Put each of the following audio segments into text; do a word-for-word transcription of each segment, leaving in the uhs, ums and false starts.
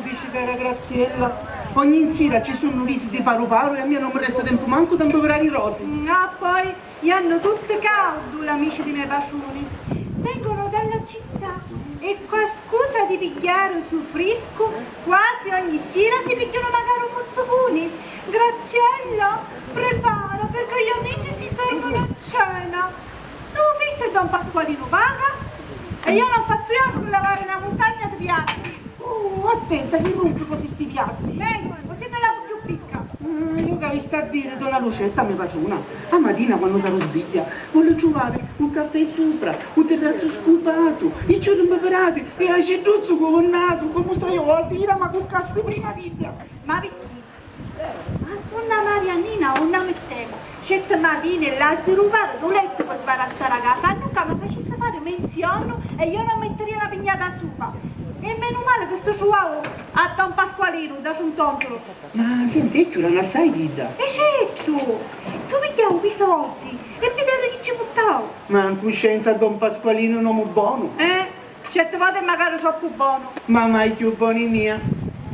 Dici, cara Graziella, ogni sira ci sunnu visiti paru paru e a mia non mi resta tempu mancu da 'mpivirari i rosi. Mm, ah, poi, iannu tutti caudu l'amici di me patruni. Vengono dalla città e, cu a scusa di pigghiari u sufriscu, quasi ogni sira si pigghianu macari un muzzucuni. Graziella, prepara, perché gli amici si fermano a cena. Tu fissi e don Pasqualinu paga e io non fazzu altro che lavare una muntagna di piatti. Oh, attenta, ti rumpi cosi sti piatti. Meglio, così ne lavo più picca. Ah, io c'avissi a dire, donna Lucetta, me patruna, a matina quannu saru sbiglia, voglio trovare un caffè supra, un terrazzo scupato, i ciuri imbeverati e acidduzzu cuvurnatu, come stai io, la sera, ma cu cassi prima di... Ma picchì? Ma donna Mariannina, non la metteva. Certe matine la sdiruvava dal letto per sbarazzare la casa, allora mi facesse fare menzione e io non metteria una pignata sopra. E meno male che sto trovavo a don Pasqualino da Ciuntontolo. Ma senti, è chiù non assai didda. E certo, su pigliavo i soldi e vedere chi ci buttavo. Ma in coscienza don Pasqualino è un uomo buono. Eh? Certe volte magari troppu buono. Ma mai più buoni mia.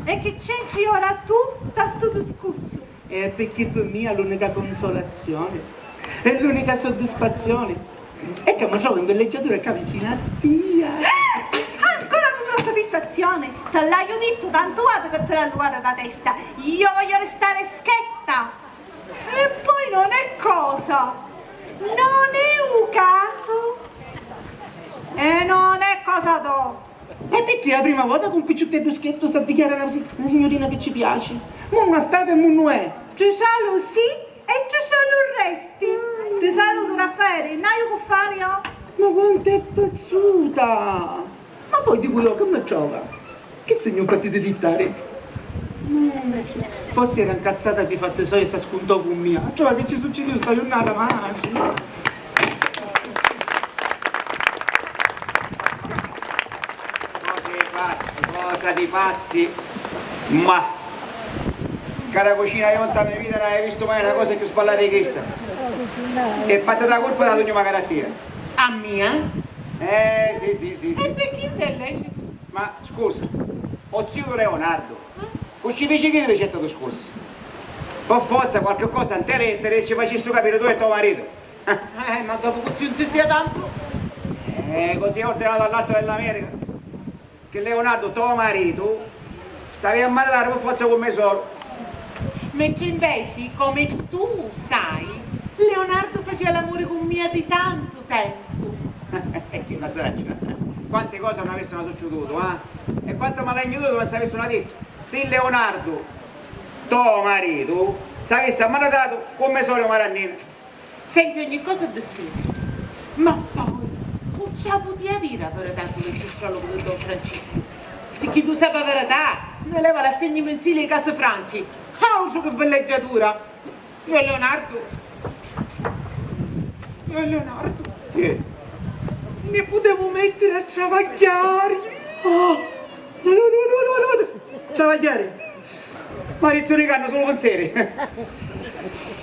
E chi c'entri ora tu da stu discursu? E picchì pi mia l'unica consolazione e l'unica soddisfazione è che mi trovo in villeggiatura ccà vicino a tia. Eh! Ancora tu tutta sta fissazione! Te l'haiu dittu tantu voti che te l'ha luvata da testa! Io voglio restare schetta! E poi non è cosa! Non è u casu! E non è cosa to! E picchì è la prima vota che un picciutteddu schetta s'addichiara na, na signurina che ci piaci? Munnu ha statu e munnu è! Ci salu sì e ci salu resti! Ti salutu, Raffaele, n'haiu cu fari, oh! Ma quantu è pazzuta! Ma poi dicu io, che mi trova? Chi sugnu un pattitu di tari? Mm, forsi era incazzata pi fatti soi e s'ascuntò cu mia. Cioè, che ci succidiu sta jurnata, ma... Cosa di pazzi, cosa di pazzi. Ma cara cucina, io nta me vita non avevi visto mai una cosa più sballata di questa. E fatta la colpa da ogni magari a tia. A mia? Eh, sì, sì, sì, sì. E perché sei lecito? Ma scusa, o ziu Leonardo, cu ci fici chi ricetta tu scusi? Pi forza qualche cosa nte lettere ci facistu capiri tu e to maritu. Eh, ma dopu cu ziu insistia tantu? Eh, così ordinatu all'atto dell'America, che Leonardo, to maritu, s'avia a maritari pi forza cu me soru. Mentri inveci, come tu sai, Leonardo faceva l'amore cu mia di tantu tempu. E chi la sa, quanti cosi non avessero succeduto, eh? E quanto maligno tu non s'avessero detto, se Leonardo, to maritu, s'avesse ammaritato con me soru Marannina. Senti ogni cosa di sicuru. Ma poi, non ci la putia dire la verità con il ciucciolo di don Francisco? Se chi tu sapi la verità, ne leva l'assegni mensili ai casi franchi. Autru che villeggiatura! Io e Leonardo. Io e Leonardo. Che? Ne putevo mettere a travagghiare. Oh, no, no, no, no, no. Travagghiare? Marizzu di canna, solo pensieri.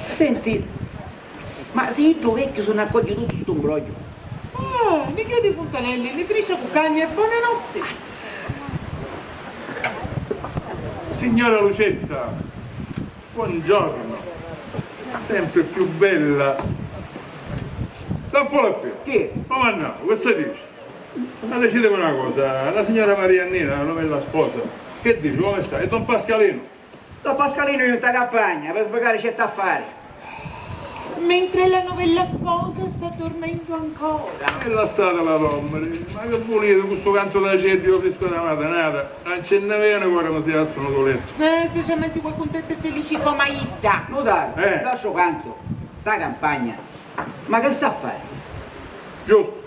Senti, ma si iddu vecchiu si n'accoglie tutto stu 'mbrogliu? Ah, ni chiudi i funtanelli, ni finisce a cuccagna e buonanotte. Signora Lucetta, buongiorno. Sempre più bella. Da un po' la più. Chi? Ma no, questo dice. Ma decidimi una cosa, la signora Mariannina, la novella sposa, che dice, come sta? E don Pascalino? Don Pascalino è in campagna per sbrigare certi affari. Mentre la novella sposa sta dormendo ancora. E lasciatela dormire, ma che volete, cu stu cantu d'aceddu e u friscu della mattinata, non ce ne vene ora mi si alzano dal lettu. Eh, specialmente cu contenti e felici come idda. Nutari, eh, lascia u cantu, sta campagna. Ma che sta a fari? Giustu.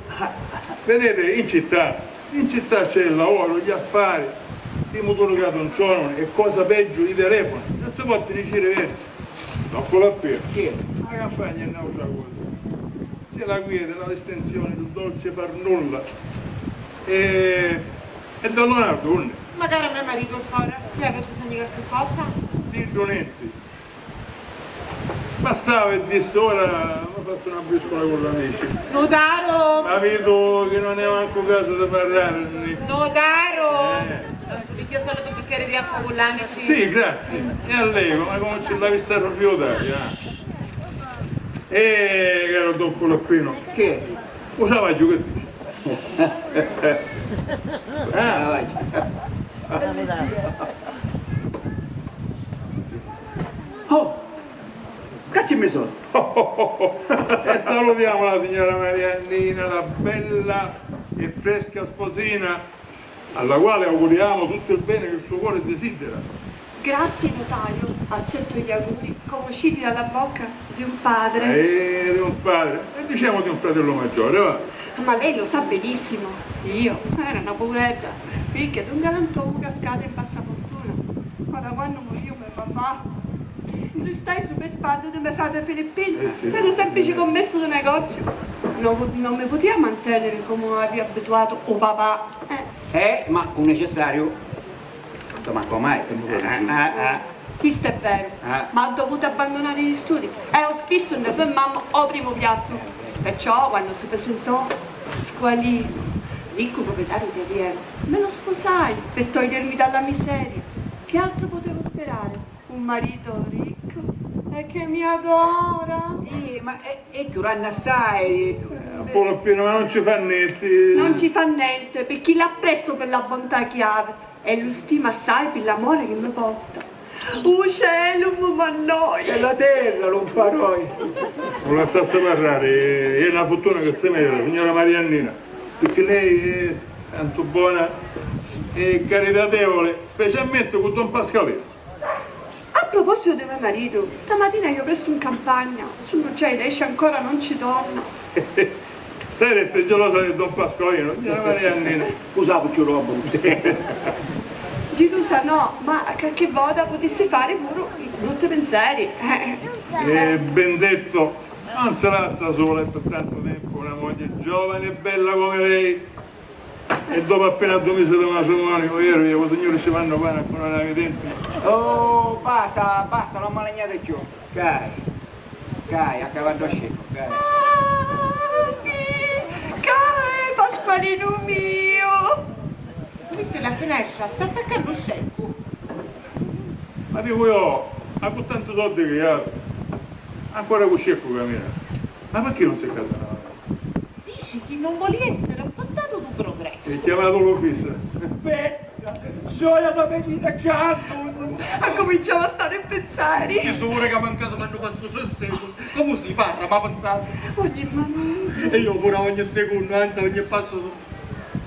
Vedete, in città, in città c'è il lavoro, gli affari, i muturi ca funzionano e cosa peggio, i telefoni. Non si può dicere vero. Troppo la pena. Chi è? La campagna è un'altra cosa. C'è la quiete, la distensione, il dolce far nulla. E, e don Leonardo, unni? Magari me maritu è fora, chi aveva bisogno di qualche cosa? Diddu nenti. Bastava e dissi, ora mi faccio una briscola con l'amici. Nutaro! Capito che non è manco caso di parlarne. Nutaro! Eh. Io solo due bicchieri di acqua con l'anici. Sì, grazie. E a lei, ma come ci l'avesse rifiutati, ah? Eh, caro don Filippino. Che? Lo sa, voglio che dice. Ah, vai. Oh, cacci mi sono. E salutiamo la signora Mariannina, la bella e fresca sposina, alla quale auguriamo tutto il bene che il suo cuore desidera. Grazie, notaio, accetto gli auguri, come usciti dalla bocca di un padre. Eh, di un padre. E diciamo di un fratello maggiore, va. Ma lei lo sa benissimo, io era una poveretta, figlia di un galantuomo cascato in bassa fortuna. Ma da quando morì me papà, restai su per spande di me frate Filippino, eh, sì, che era un semplice commesso di negozio. Non, non mi poteva mantenere come aveva abituato o papà. Eh. Eh, ma un necessario. Tanto manco mai. Ah, ah, ah. Chisto è vero, ah, ma ha dovuto abbandonare gli studi e ho spisso ne fermammo o primo piatto. Perciò, quando si presentò Pasqualino, ricco proprietario di terreno, me lo sposai per togliermi dalla miseria. Che altro potevo sperare? Un marito ricco e che mi adora. Sì, ma è, è curando assai. Eh, un po' appena, ma non ci fa niente. Non ci fa niente, perché l'apprezzo per la bontà che ha e lo stimo assai per l'amore che mi porta. U cielo mi mannoi. E la terra lo mparoi. Non lassaste parlare, è una fortuna che stai meglio, signora Mariannina, perché lei è tanto buona e caritatevole, specialmente con don Pascalino. A proposito di me marito, stamattina io presto in campagna, sunnu già i deci e ancora non ci torna. Stai, sei gelosa di don Pasqualino, signora Mariannina. Scusate, ci roba. Gelosa no, ma qualche volta potessi fare pure brutti pensieri. Eh. Eh, ben detto, non si lascia sola per tanto tempo una moglie giovane e bella come lei. E dopo appena due mesi di matrimonio, vero, io, signore, ci vanno bene con una evidente. Oh, basta, basta, non mi lagnate più. Cari, cari, a cavallo scemo, cari. Ah, mi, cari, Pasqualino mio. Questa è la finestra, sta attaccando scecco. Ma dico io, ma con tanti soldi che ha, ancora con scecco cammina. Ma perché non si casa? Dici chi non voli essere un fantato d'un progresso. Hai chiamato l'ufficio? Beh, gioia da venire a casa. Accuminciava a stare in pensieri. Ci sono ore che ha mancato quando passo sul secolo. Come si parla, ma pensate? Ogni minuto. E io pure ogni secondo, anzi ogni passo.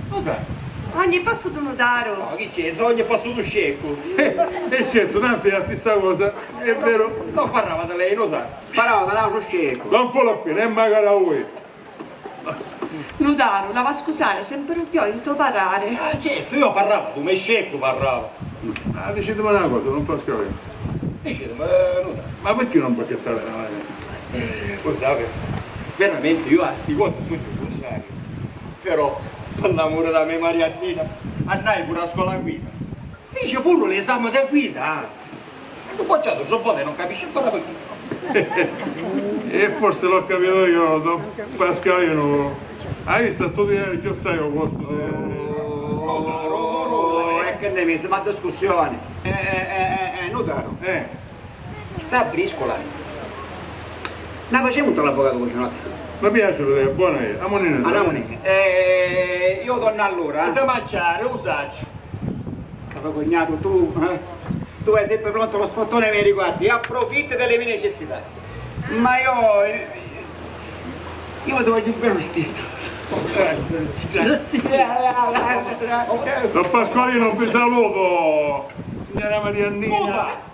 Notaro. Ogni passo di notaro. No, chi c'entra? Ogni passo tu scecco. Eh, e certo, tanto è la stessa cosa, è vero. Non parlava da lei, notaro. Parlava da l'altro scecco. Da un po' la pena, e magari a voi. Nutaro, l'ava scusari, sempri chiò in to parrari. Ah, certu, io parrava, tu me sceccu parrava. Ah, dicitimi una cosa, don Pasqualino. Dicitimi, eh, nutaro. Ma perché non bacchettare la mano? Eh, lo sapi, veramente io a sti cose sugnu cuntrariu. Però, per l'amore da me Mariannina, annai pure a scola guida. Fici puru l'esami di guida, ah! Lu bocciatu troppu e non capisci ancora perché. E forse l'ho capito io, don Pasqualino. Hai visto, tu ti eri già stai a posto. Oh, e che ne mi si fa discussione? Eh, eh, eh, eh, eh, nutaro. Eh. Sta briscola. La facemu nta l'avvocatu cucinottu. Mi piace, è buona, è. Amunini. Amunini. Eh, io torno allora. Da mangiare, lo saccio. Caro cognato, tu, eh? Tu hai sempre pronto lo spottone ai miei riguardi e approfitti delle mie necessità. Ma io, io ti voglio bene, Martino. Grazie. Don Pasqualino, vi saluto, signora Mariannina.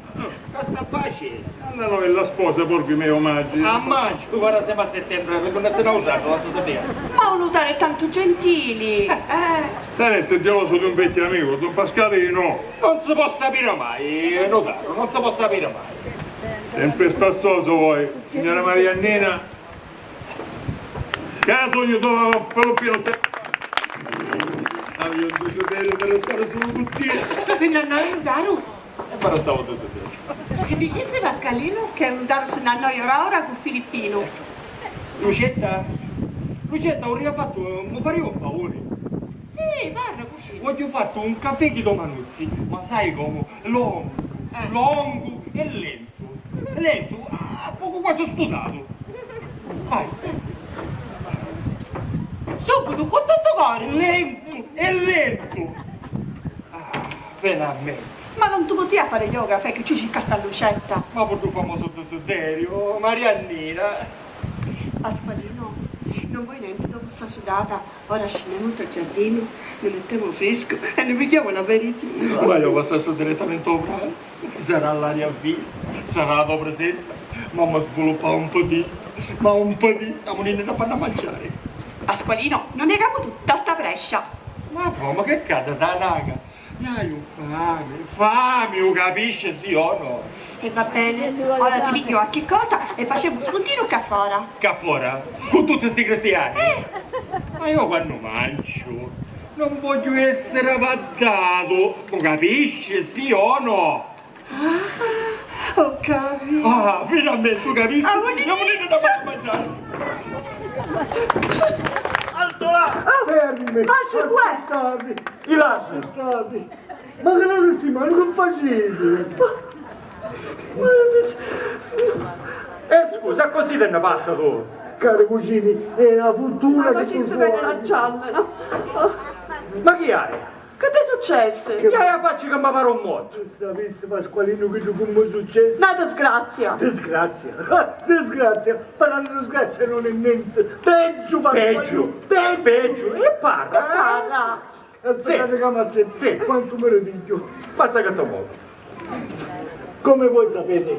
Cosa sta facendo? Alla novella sposa porvi i miei omaggi. A maggio, tu guarda, siamo a settembre, perché non se ne usa, non so se. Ma un nutaro è tanto gentili, eh. Sareste geloso di un vecchio amico, don Pasqualino. Non si può sapere mai, nutaro, non si può sapere mai. Sempre spassoso voi, signora Mariannina. Che sogno dove va per lo piano te. Avevo un desiderio per restare solo con te. Se ne andò, nutaro. E però stavo desiderio. Che dicesse Pasqualino che è un nutaro se ne andò ora ora con Filippino. Lucetta, Lucetta, avrei fatto, mi farei un favore. Sì, Ehi, parra, cucina. Vogghiu fattu un cafè di domanuzzi, ma sai comu? Longu, eh, longu e lentu. Lentu, a focu quasi sputatu. Vai. Subito, con tutto cori. Lentu e lentu. Ah, finalmente. Ma non tu putia fare yoga, fai che ci circa sta Lucetta? Ma pur tu famoso desiderio, Mariannina. Pasqualino, non vuoi niente dopo sta sudata? Ora scendemu nto giardinu, ni mettemu friscu e ni pigghiamu l'aperitivo. Ma io passasse direttamente ô pranzu, sarà l'aria viva, sarà la tua presenza, ma mi sviluppa un pudì, ma un pudì, amunini da panna mangiare. Pasqualino, non è capu tutta sta prescia. Ma come, che cade da naga? Io haiu fami, fami, u capisci, sì o no? E va bene, ora ti pigghiu qualche cosa e facemu spuntinu ccà fora. Ccà fora? Cu tutti sti cristiani? Eh! Ma io quannu manciu non vogghiu essere avvaddatu, u capisci, sì o no? Ah, ho capito. Ah, finalmente, u capisci? Amunì! Amunì, non posso mangiare. Alto là! Fermi! Ma ci vuoi? Aspettate! I lasci! Aspettate! Ma che loro sti mani, che facete? Eh, scusa, così te ne parti tu? Cari cugini, è una fortuna. Ma che ci stai lanciando, no? Ma chi hai? Che ti è successo? Che hai la faccia che mi pare un morto. Se sapessi, Pasqualino, che tu come è successo? Una disgrazia. Disgrazia? Ah, disgrazia? Parlare di disgrazia non è niente. Peggio, Pasqualino. Peggio. Peggio. Peggio. E parla. E parla. Aspettate, sì, che mi sento. Sì. Quantu mi ripiggio. Basta che ti muovi. Come voi sapete,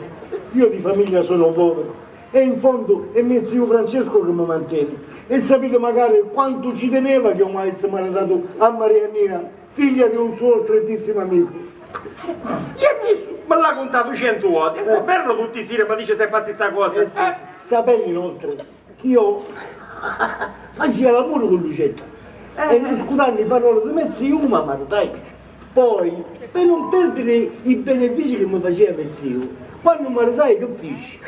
io di famiglia sono povero e in fondo è mio zio Francesco che mi mantiene. E sapete magari quanto ci teneva che io mi avessi maritato a Mariannina, figlia di un suo strettissimo amico. E chi su? Me l'ha contato cento volte. Eh, sì. È vero, tutti i sera mi dice sempre la stessa cosa. Eh, sì, sì. Sapete inoltre, io faceva l'amore con Lucetta e, eh, discutannu i paroli di me ziu, ma maritai. Poi, per non perdere i benefici che mi faceva me ziu, quando maritai, che feci?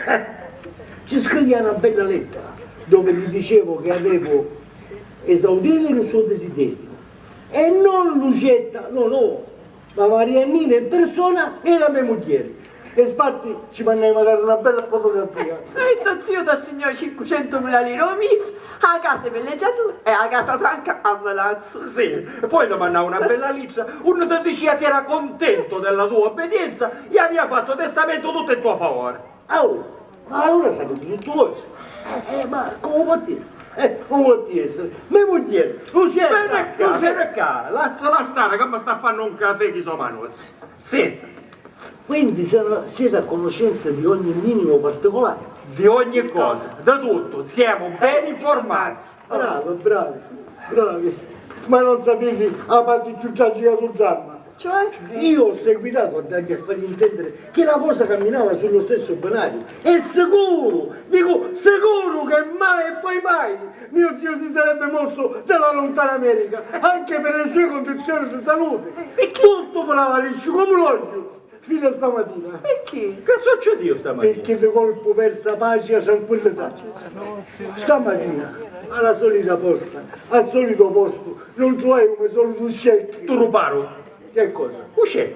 Ci scrivia una bella lettera dove gli dicevo che avevo esaudito il suo desiderio. E non Lucetta, no, no, ma Mariannina in persona era me mugghieri. E sfatti ci mannaimu a dare una bella fotografia. E to ziu t'assignò cincucentumila lire ô misi, a casa villeggiatura e a casa franca a Milazzu. Sì, e poi ti mannau una bella littera unni ti dicia che era contento della tua obbedienza e avia fatto testamento tutto in tuo favore. Oh, ma allora sapete tutto voi. Eh, eh, ma come può essere? Eh, come può essere? Me mugghieri, Lucetta, veni ccà, Lucetta, veni ccà, lassala stare che mi sta fannu un cafè chi so manuzzi. Senti. Quindi siete, siete a conoscenza di ogni minimo particolare? Di ogni cosa, di tutto, siamo ben informati. Bravo, bravi, bravi. Ma non sapete la parte più tragica del dramma. Cioè? Io ho seguitato a dargli a far intendere che la cosa camminava sullo stesso binario. E sicuro, dico sicuro che mai e poi mai mio zio si sarebbe mosso dalla lontana America, anche per le sue condizioni di salute. Perché? Tutto volava liscio come l'olio. Fino a stamattina. Perché? Che succedìu stamattina? Perché di colpo persa pace e tranquillità. Stamattina, alla solita posta, al solito posto, non trovai un me solitu scecchiu. Tu rubaru? Che cosa? U scecchiu.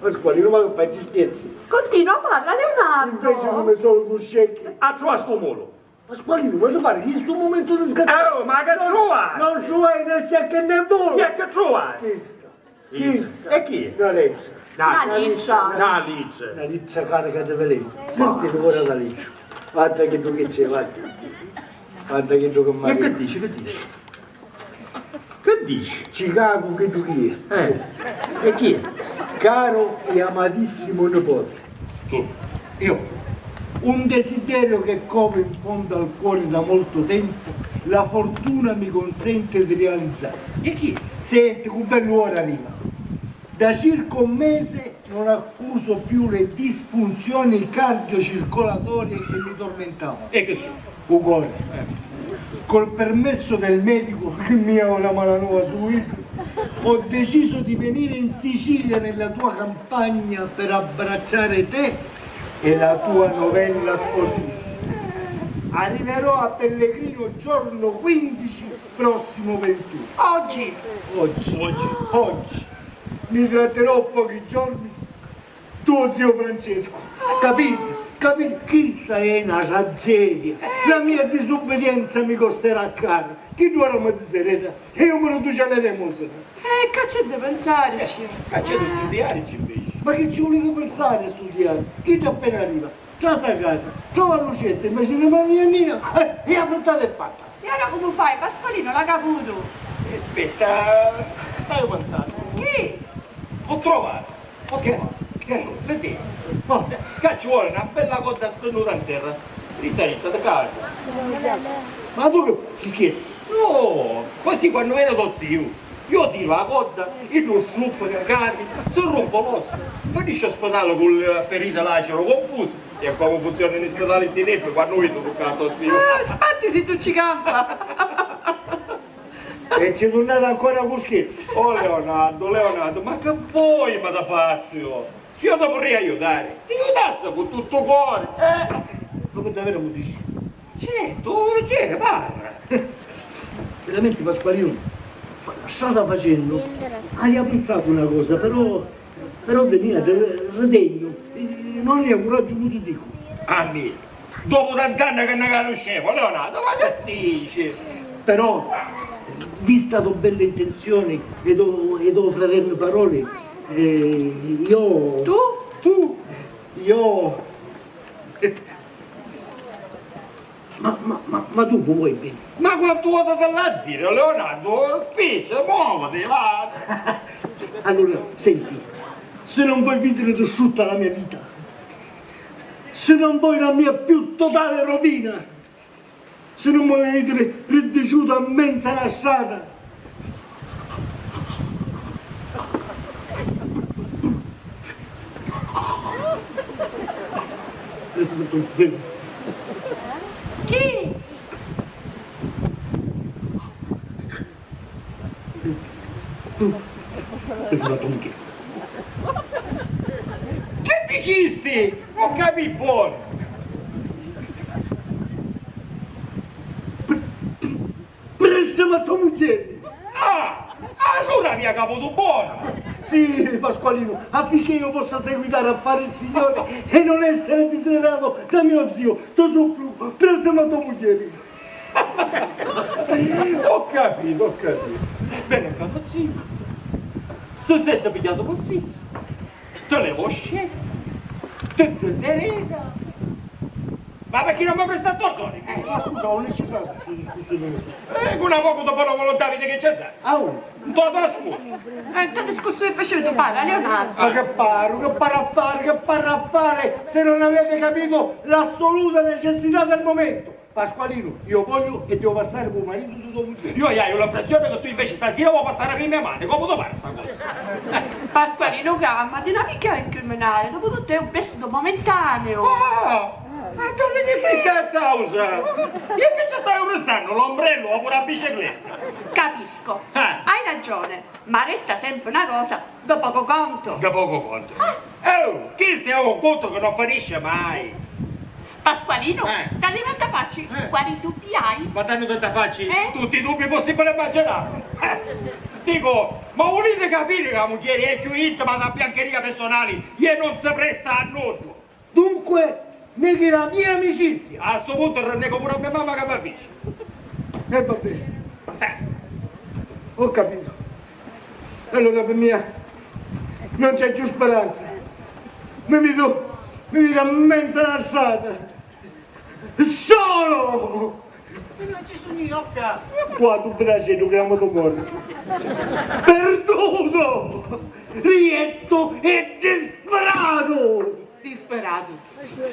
Pasqualino, ma che fai, ti scherzi? Continua, parla, Leonardo. Invece un me solitu scecchiu. A truvasti u mulu. Pasqualino, ma ti pare chi stu mumentu di scazzare? Eh, oh, ma che truvasti? Non trovai né scecchiu né mulu. E che truvasti? Chista. Chista. E chi? Na lettera. Na lettera. Na lettera carica di veleni. Sentite ora la lettera. Guarda che tu che c'è, guarda. Guarda che tu che... E che dici, che dici? Che dici? Chicago, che tu chi è? Eh, e chi è? Caro e amatissimo nipote. Tu. Io. Un desiderio che cova in fondo al cuore da molto tempo, la fortuna mi consente di realizzare. E chi? Senti, cu bellu ora arriva. Da circa un mese non accuso più le disfunzioni cardiocircolatorie che mi tormentavano. E che su? U core. Eh. Col permesso del medico, che mi è una malanova subito, ho deciso di venire in Sicilia, nella tua campagna, per abbracciare te e la tua novella sposina. Arriverò a Pellegrino giorno quindici prossimo ventuno. Oggi. Oggi. Oggi. Oggi. Mi tratterò pochi giorni tuo zio Francesco. Capito? Capito? Questa è una tragedia. La mia disobbedienza mi costerà caro. Chi due ora mi disereta e io mi riduce alla elemosina. Eh, ca c'è da pensarci. Eh, ca c'è da studiarci invece. Ma che ci volete pensare a studiare? Chi appena arriva, trasa a casa, trova a Lucietta, invece di Maria mia, eh, e la frittata è fatta. E ora come fai, Pasqualino, l'ha caputo? Eh, aspetta, stavo pensando. Chi? Ho trovato. Ho trovato. Che cosa? Senti, oh, ca ci vuole una bella codda stennuta in terra. Dritta, dritta, ti cade. Ma tu che si scherzi? No, così quando viene tuo zio, io tiro la codda, e lo struppo che cade, si rompe l'osso, finisce a spedale con le ferite lacero, confuso. E come funziona in spedale sti tempi, quando vedo toccato tuo zio? Ah, spatti si tu ci campa! E ci turnate ancora cu scherzi? Oh Leonardo, Leonardo, ma che vuoi mi da fazzu? Si io ti vorrei aiutare, ti aiutassi con tutto cuore, eh? Proprio davvero mi dici? Certo, c'è, parla. Veramente Pasqualino, fa- strada facendo, aia pensato una cosa, però, però de mia, te- ritegno, eh, non aia coraggio, mo ti dico. A me? Dopo tant'anni che ne conoscemo, Leonardo, ma che dici? Però, vista to belle intenzioni e to, e to fraterno parole, eh, io... Tu? Tu? Io... Ma, ma, ma, ma tu vuoi bene? Ma quantu voti ti l'ha a dire, Leonardo? Spiccia, muoviti, va! Allora, senti, se non vuoi vedere distrutta la mia vita, se non vuoi la mia più totale rovina, se non vuoi vedere ridiciuta in mezzo alla strada, chi? Che dicisti? Non capì buono. Prestami a tua mugghieri! Ah! Allura avia caputu bona! Sì, Pasqualino, affinché io possa seguitare a fare il Signore e non essere desiderato da mio zio, ti supplu, prestami a tua mugghieri! Ho capito, ho capito. Bene, caro zio, se senti pigliato per fisso, te levo scena, te desereta. Ma perché non mi presta sto soldi? Eh, ma scusa, non ci sta sta discussione così. Eh, con una poco di buona volontà, vedi che c'è senso. Ah, oh. Un po' di scusa. Eh, tu discussione facevi tu, parla, Leonardo. Ma che parlo, che parlo a fare, che parlo a fare, se non avete capito l'assoluta necessità del momento. Pasqualino, io voglio e devo passare per marito di tua moglie. Io, io ho l'impressione che tu invece stasera vuoi passare per le mie mani, come ti pare sta cosa? Pasqualino, calma, ti non picchiare il criminale, dopo tutto è un prestito momentaneo. Ah, ma dove ti fai sta cosa? Io che ci stai prestando l'ombrello oppure la bicicletta? Capisco, eh, hai ragione, ma resta sempre una cosa, da poco conto. Da poco conto. Ah. Oh, chi stia un conto che non finisce mai? Pasqualino, eh, t'alli tanta facci, eh, quali dubbi hai? Ma tanto tanta facci, eh, tutti i dubbi possibili e immaginabili. Eh, dico, ma volete capire che la mugghieri è più intima da biancheria personali e non si presta a nulla? Dunque, neghi la mia amicizia. A sto punto rinnego pure a mia mamma che mi fici. E va bene. Eh. Ho capito. Allora per mia non c'è più speranza. Mi vedo, mi vedo in mezzo alla strada. Solo! E non ci sono io qua. Qua tu bracello che amo tu morto. Perduto! Rietto e disperato! Disperato.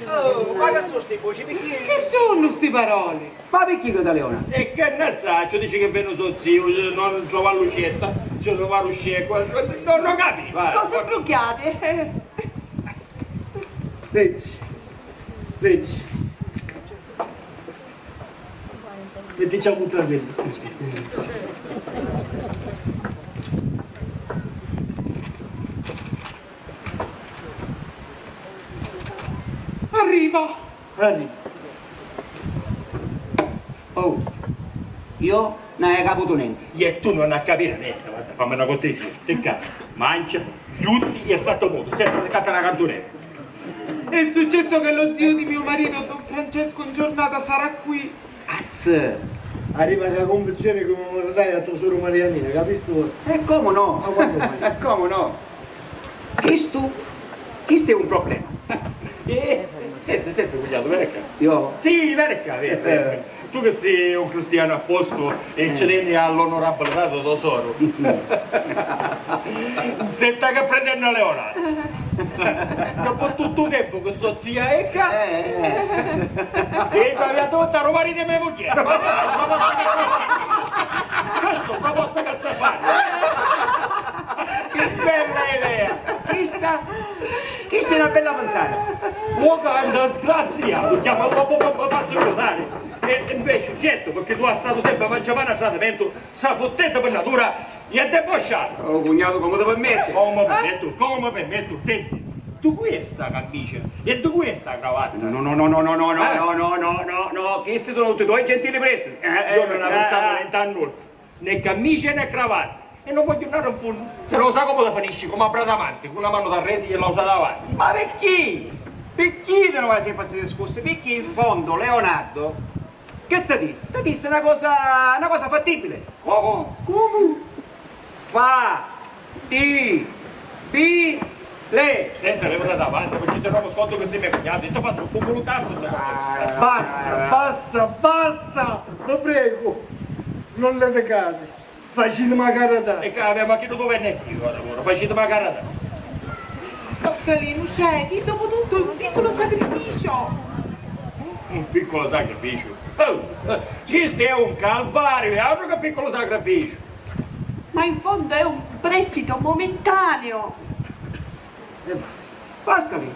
Oh, ma che sono sti voci? Perché? Che sono sti parole? Ma perché che da Leona? E che ne saccio, dice che venne suo zio, non trova Lucietta, ci trova Ruscecco, non lo capiva. Cose bruchiate. Vedi, vedi. E diciamo un tranello. Arriva! Arriva. Oh. Io non haiu caputu nenti. E tu non hai capito niente, guarda, fammi una cortesia, sti ccà, mancia, chiudi e statti mutu, senti, canta una canzunetta. È successo che lo zio di mio marito, don Francesco, in giornata sarà qui. Az! Arriva cu a cunvinzioni chi mi muridai a to soru Marianina, capisti? E comu no? Ma quannu mai? E comu no? Chistu, chistu è un problema. Eh, senti, senti, cugnatu, veni ccà. Io? Sì, veni ccà, veni, veni. Tu che sei un cristiano a posto e ci teni all'onorabilità di to soru. Senta che pretendu a Leonardo. Dopo tutto il tempo che so zia Ecca, eh, eh, e mi aveva detto, "Ro marito e me moglie." Ma questo, ma questo che sta fare? Che bella idea! Questa, questa è una bella pensata. Oh, che disgraziato, chiama dopo, dopo, faccio notare. E invece, certo, perché tu hai stato sempre a mangiare pane a tradimento, sta fottente per natura, e debosciato. Oh, cugnato, come ti permetti? Come permetto, come permetto? Senti, di cui è sta camicia? E di cui è sta cravatta? No, no, no, no, no, no, no, no, no, no, no, no, no, questi sono tutti due gentili prestiti. Eh, eh, io non avevo eh, stato eh. Né camicia né cravatta. E non voglio andare in fondo. Se non lo sa come la finisci, come a Bradamanti, con una mano da rete e l'altra davanti. Ma perché? Perché ti non vai sempre a questi discorsi? Perché in fondo Leonardo che ti disse? Ti disse una cosa, una cosa fattibile. Come? Come? Fa. Ti. Bi. Le. Senta, levati davanti, perché se no mi sconto che sei mio cugnato, io ti faccio un po' volontario. Basta, basta, basta, vi prego, non litigate, facitemi la carità. E ca-, ma chi tu venne qui ora, ora? Facitemi la carità. Pascalino, cedi, dopo tutto è un piccolo sacrificio. Un piccolo sacrificio? Oh, eh, questo è un calvario, è altro che piccolo sacrificio. Ma in fondo è un prestito momentaneo. Eh, Pascalì,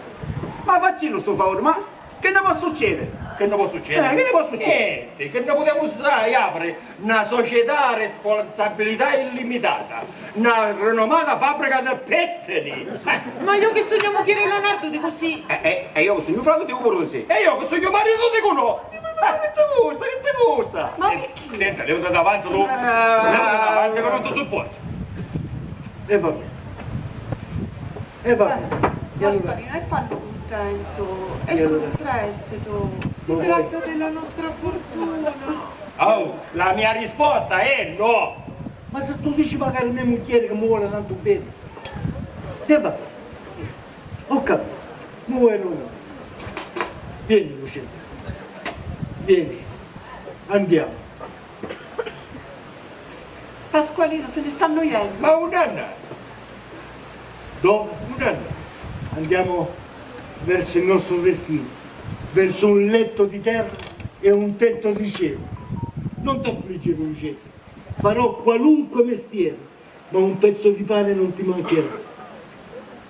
ma faccillu stu favuri, ma che ne può succedere? Che ne può succedere? Eh, che ne può succedere? Niente, che ne putemu sa-, apri na società a responsabilità illimitata, na rinomata fabbrica di pettini. Eh. Ma io che sugnu mugghieri di Leonardo dicu sì. Eh, eh, e io che sugnu frati dicu puru sì. E io che sugnu maritu dicu no. Ma che ti gusta, che ti gusta? Ma perché? Senta, levati davanti tu, levati davanti che non ti supporto. E vabbè. E vabbè. Dai, e allora? Gasparino, e fallo contento. E è solo un prestito. Si tratta della nostra fortuna. Oh, la mia risposta è no. Ma se tu dici magari a me mugghieri che mi vuole tanto bene. E vabbè. Ho capito. Mi vuoi non. Vieni, Lucetta. Vieni. Andiamo. Pasqualino se ne sta annoiennu. Ma unni andari? Dove? Unni andari? Andiamo verso il nostro destino, verso un letto di terra e un tetto di cielo. Non t'affliggere, Lucetta, farò qualunque mestiere, ma un pezzo di pane non ti mancherà.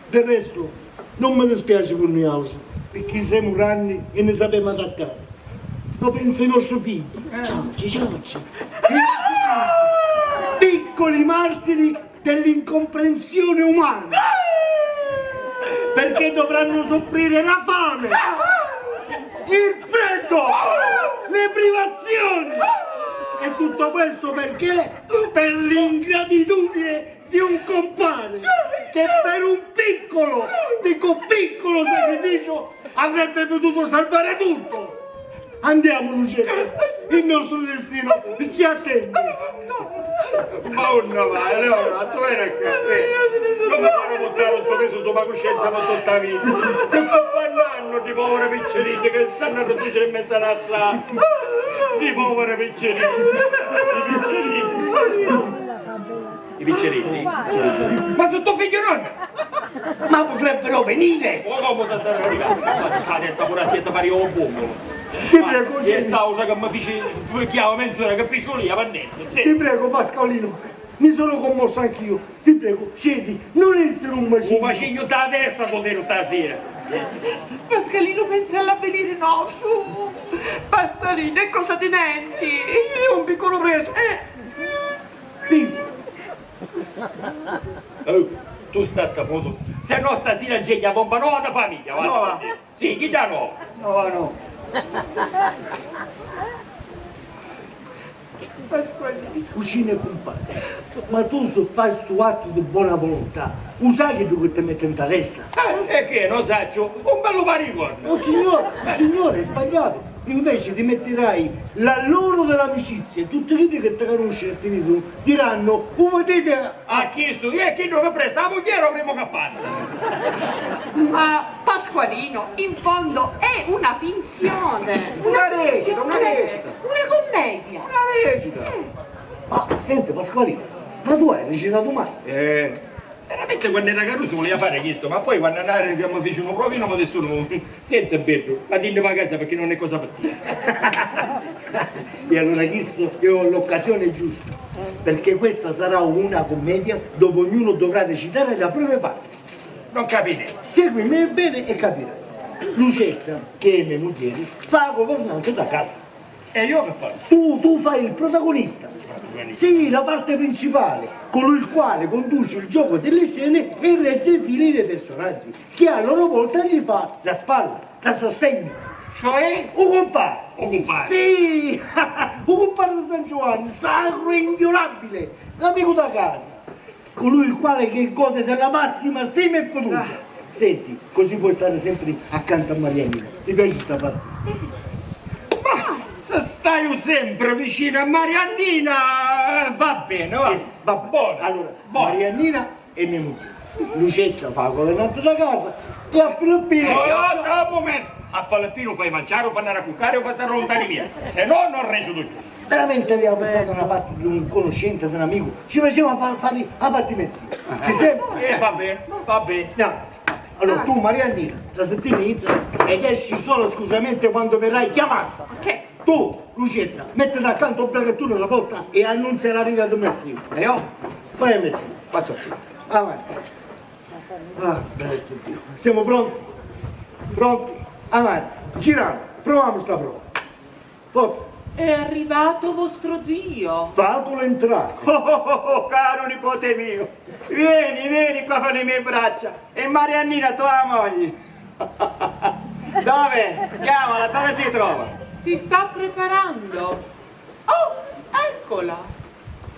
Del resto, non mi dispiace per noi altri, perché siamo grandi e ne sappiamo adattare. Ma pensa ai nostri figli. Ciamoci, ciamoci. Piccoli martiri dell'incomprensione umana. Perché dovranno soffrire la fame, il freddo, le privazioni. E tutto questo perché? Per l'ingratitudine di un compare che per un piccolo, dico piccolo sacrificio, avrebbe potuto salvare tutto. Andiamo, Lucetta, il nostro destino ci attende. Ma unni vai, Leonardo, veni ccà, veni. Non mi fare portare sto peso sopra coscienza per tutta la vita. Ti sto parlando di poveri picciriddi che stanno a rifugiare in mezzo alla strada. Di poveri picciriddi. Di picciriddi. I picciriddi? Ma su to figghiu non! Ma potrebbero venire! Ma come che te arriva? Ma adesso pure a te ti pari un bombo. Ti prego, Jimmy. Questa cosa che mi fici, chiama menz'ora che fici lì, va niente. Ti prego, Pasqualino, mi sono commosso anch'io. Ti prego, cedi, non essere un macigno. Un macigno da testa tu stasera. Pasqualino, pensa all'avvenire nostro. Pasqualino, è cosa di niente. È un piccolo preso. Eh. Sì. Oh, tu statta mutu, se no stasira c'è la bomba nova da famiglia, guarda. Nova? Sì, chi da nova? Nova no. Pasqualino. Cucina e cumpari, ma tu, si fai stu attu di bona volontà, u sai chiddu chi ti metti nta testa? Eh, e che, non saccio, un bellu pari di corna. Oh signore, oh signore, hai sbagliato. Invece ti metterai l'alloro dell'amicizia, tutti quelli che ti conoscono e ti vedono diranno: "U vedete a chistu, e chiddu che presta la mugliera o prima che passa." Ma Pasqualino, in fondo, è una finzione. Una recita, una recita. Una commedia. Una recita. Eh. Ma senti, Pasqualino, ma tu hai recitato mai? Eh, veramente quando era caruso voleva fare questo, ma poi quando andava che mi fece un provino mi disse: "No, senti, Pedro, ma dinni a casa perché non è cosa per te." E allora questa è l'occasione giusta, perché questa sarà una commedia dove ognuno dovrà recitare la propria parte. Non capite? Seguimi bene e capirai. Lucetta, che è mia moglie, fa la governante da casa. E io che faccio? Tu, tu fai il protagonista. Protagonista. Sì, la parte principale, colui il quale conduce il gioco delle scene e regge i fili dei personaggi, che a loro volta gli fa la spalla, la sostegna. Cioè? U compare. U compare. Sì, u compare di San Giovanni, sacro e inviolabile, l'amico da casa. Colui il quale che gode della massima stima e fiducia. Ah. Senti, così puoi stare sempre accanto a Marianina. Ti piace sta parte? Ma se staiu sempre vicino a Mariannina, eh, va bene, va. Sì, va bene. Buono. Allora, buono. Mariannina è mia moglie. Lucetta fa la governante da casa e a Filippino. No, no, no, un momento. A Filippino fai mangiare o fa andare a cuccare o fa stare lontani mia. Se no, non recito più. Veramente aveva pensato a una parte di un conoscente, di un amico, ci faceva fa-, fare la parte di mezzo. Ci sembra? Eh, va bene, va bene. Andiamo. Allora, tu, Mariannina, tra settimane inizia ed esci solo esclusivamente quando verrai chiamato. Ok. Tu, Lucetta, mettiti accanto un brachettone alla porta e annunzia l'arrivo di mio zio. E io? Fai a mio zio. Faccio zio. Avanti. Ah, benedetto Dio. Siamo pronti? Pronti? Avanti. Giramo. Proviamo sta prova. Forza. È arrivato vostro zio. Fatelo entrare. Oh, oh, oh, oh, caro nipote mio, vieni, vieni qua fra le mie braccia. E Mariannina, tua moglie. Dove? Chiamala, dove si trova? Si sta preparando. Oh, eccola.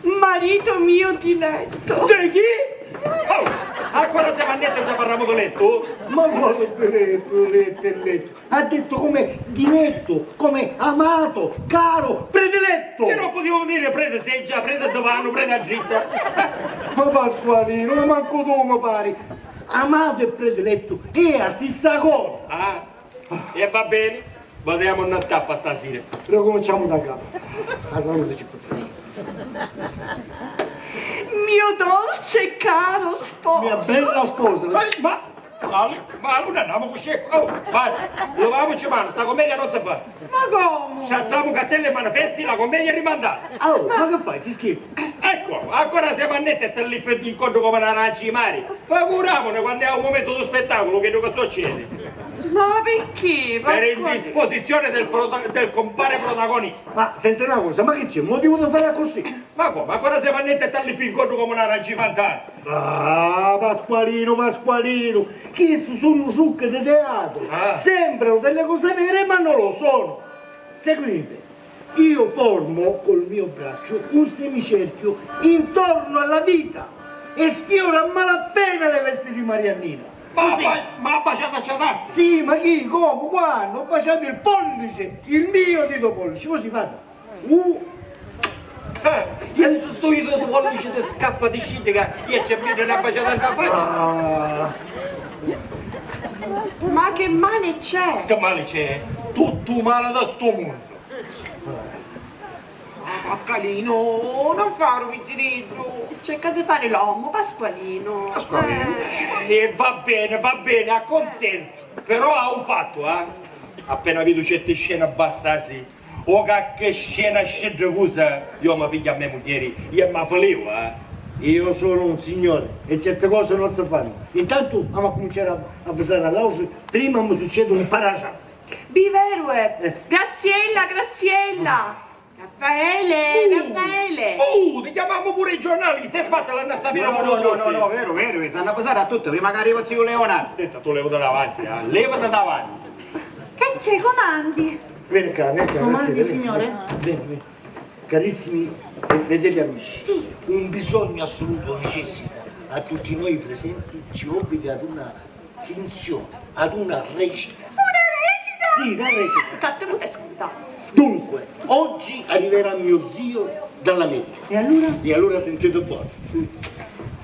Marito mio diletto. Di chi? Oh, ancora siamo a letto e già parliamo di letto? Ma quale diletto, letto e letto? Ha detto come diletto, come amato, caro, prediletto! E non potevo dire prete seggia, prete divano, prete a dritta. Ma Pasqualino, ma manco tu mi pari. Amato e prediletto è la stessa cosa. Ah, e va bene, vediamo una tappa stasera. Ricominciamo da capo. La salute ci puzza. Mio dolce caro sposo. Mia bella sposa. Eh, ma Ma, ma allora andiamo con scecco. Oh, basta, leviamoci mano, sta commedia non si fa. Ma come? Ci alziamo cartelle e manifesti, la commedia è rimandata. Oh, ma che fai? Ci scherzi? Ecco, ancora siamo a netto e te lippi d'incontro come una rancia di mare. Figuriamone quando è un momento di spettacolo che cosa succede. Ma perché? Per indisposizione del, prota- del compare protagonista. Ma senti una cosa, ma che c'è? Mo ti vuoi fare così? Ma come? Ancora siamo a netto e te lippi d'incontro come una rancia di mare? Ah, Pasqualino, Pasqualino, chisti sunnu trucchi di teatru, ah, sembrano delle cose vere ma non lo sono. Seguite, io formo col mio braccio un semicerchio intorno alla vita e sfioro a malapena le vesti di Mariannina. Ma così. Ma, ma baciata ci dasti? Sì, ma chi, come, quando? Ho baciato il pollice, il mio dito pollice, così vado. Uh! Eh, e se sto io ti vuole dice ti scappa di scindi che io c'è più di una baciata in faccia. Ah. Ma che male c'è? Che male c'è? Tutto male da sto mondo. Ah, Pasqualino, non fare un picciriddu. Cerca di fare l'uomo, Pasqualino. Pasqualino. Eh. E va bene, va bene, acconsento. Però ha un patto, eh? Appena vedo certe scene basta sì. O qualche scena scirrusa, io mi piggio a me mugghieri, io mi filiu, eh. Io sono un signore e certe cose non si fanno. Intanto amo a cominciare a, a pesare all'autri, prima mi succede un paraciapo. Biverue! Eh. Graziella, Graziella! Raffaele, uh, Raffaele! Uh, ti chiamammo pure i giornalisti, e sbattela a sapere. No, no, no, no, no, vero, vero, vero, s'hanno pesare a tutti, prima che arriva zio Leonardo. Senta, tu levati davanti, eh, levati davanti. Che c'è, comandi? Vieni qua, vieni qua. Comandi, signore? Vieni, vieni. Carissimi e fedeli amici, sì, un bisogno assoluto necessita a tutti noi presenti, ci obbliga ad una finzione, ad una recita. Una recita? Sì, una recita. Fatto pure scusa. Dunque, oggi arriverà mio zio dall'America. E allora? E allora sentite buono.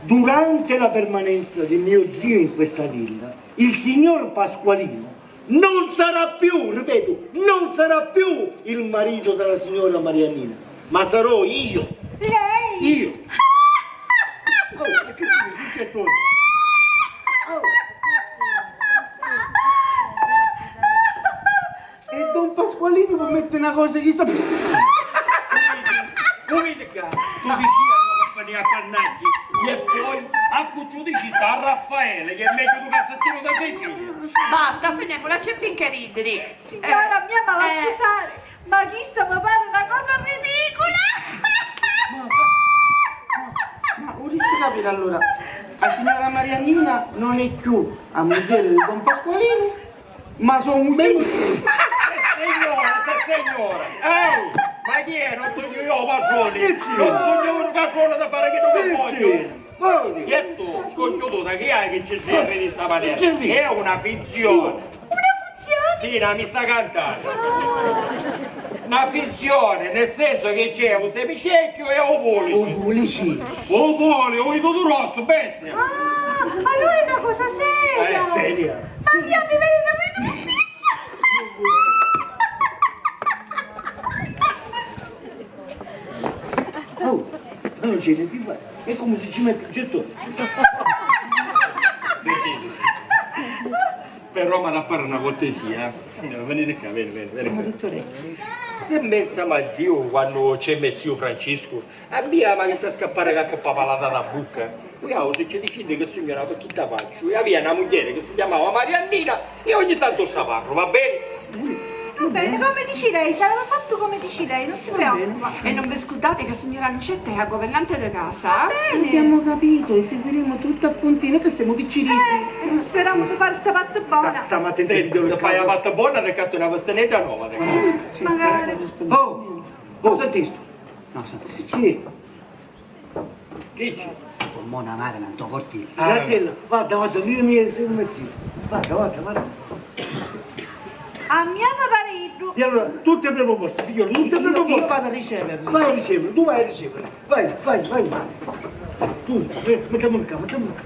Durante la permanenza di mio zio in questa villa, il signor Pasqualino non sarà più, ripeto, non sarà più il marito della signora Mariannina, ma sarò io. Lei? Io. Oh, e che succede? Oh. E don Pasqualino mi mette una cosa che sta... Lu vidi ca, tu dici a la compagnia a pannaggi e poi a cu ci dici a Raffaele che è meglio di un cazzettino da Sicilia. Basta, finiamola, c'è più che ridere. Signora mia, ma va a scusare, ma chista mi pare una cosa ridicola! Ma, ma, ma vulessi capire allora, la signora Mariannina non è più la moglie di don Pasqualino, ma sono un bel... Sissignore, sissignore! Oh! Ma chi è? Non sono io il padrone! Non sono io il padrone da fare che non voglio! E tu, scogghiututa, chi hai che ci scrivi di sta maniera? È una finzione! Una finzione? Sì, una missa cantata! Una finzione, nel senso che c'è un semicecchio e un pulice! Un pulice? Un pulice, un itutu rossu, bestia! Ah, allora è una cosa seria! Eh, seria! Ma mi avete visto? Oh, ma non c'è niente di fare. È come se ci metto un gettone. Sentite, però mi ha da fare una cortesia, eh. Venite qua, veni, veni, veni qua. Dottore. Se pensa a Dio quando c'è me zio Francesco, a mia m'avìa scappari qualchi papalata da bucca. Poi autri ci diciti che signora, perché ti faccio? E avia una mugliera che si chiamava Mariannina e ogni tanto sta parlo, va bene? Va bene, come dici lei, sarà fatto come dici lei, non si preoccupa. E non vi scurdate che signora Lucetta è la governante di casa. Va bene. Abbiamo capito, eseguiremo tutto a puntino che siamo picciriti. Eh, speriamo di fare sta parte buona. Sta, stiamo attenti. Senti, se fai la parte buona, ti accatto una vestinedda nuova. Magari. Oh, oh, senti sto. No, senti, chi è? Chi c'è? Si formò una macchina nto cortile. Ah. Graziella, guarda, guarda, io mi sono mezzino. Guarda, guarda, guarda. A mia mi pare iddu. E allora, tutte e due proposte, figliolo, tutte e due proposte. Io vado a riceverlo. Vai a riceverlo, tu vai a riceverlo. Vai, vai, vai. Tu, eh, mettiamo qua, mettiamo qua.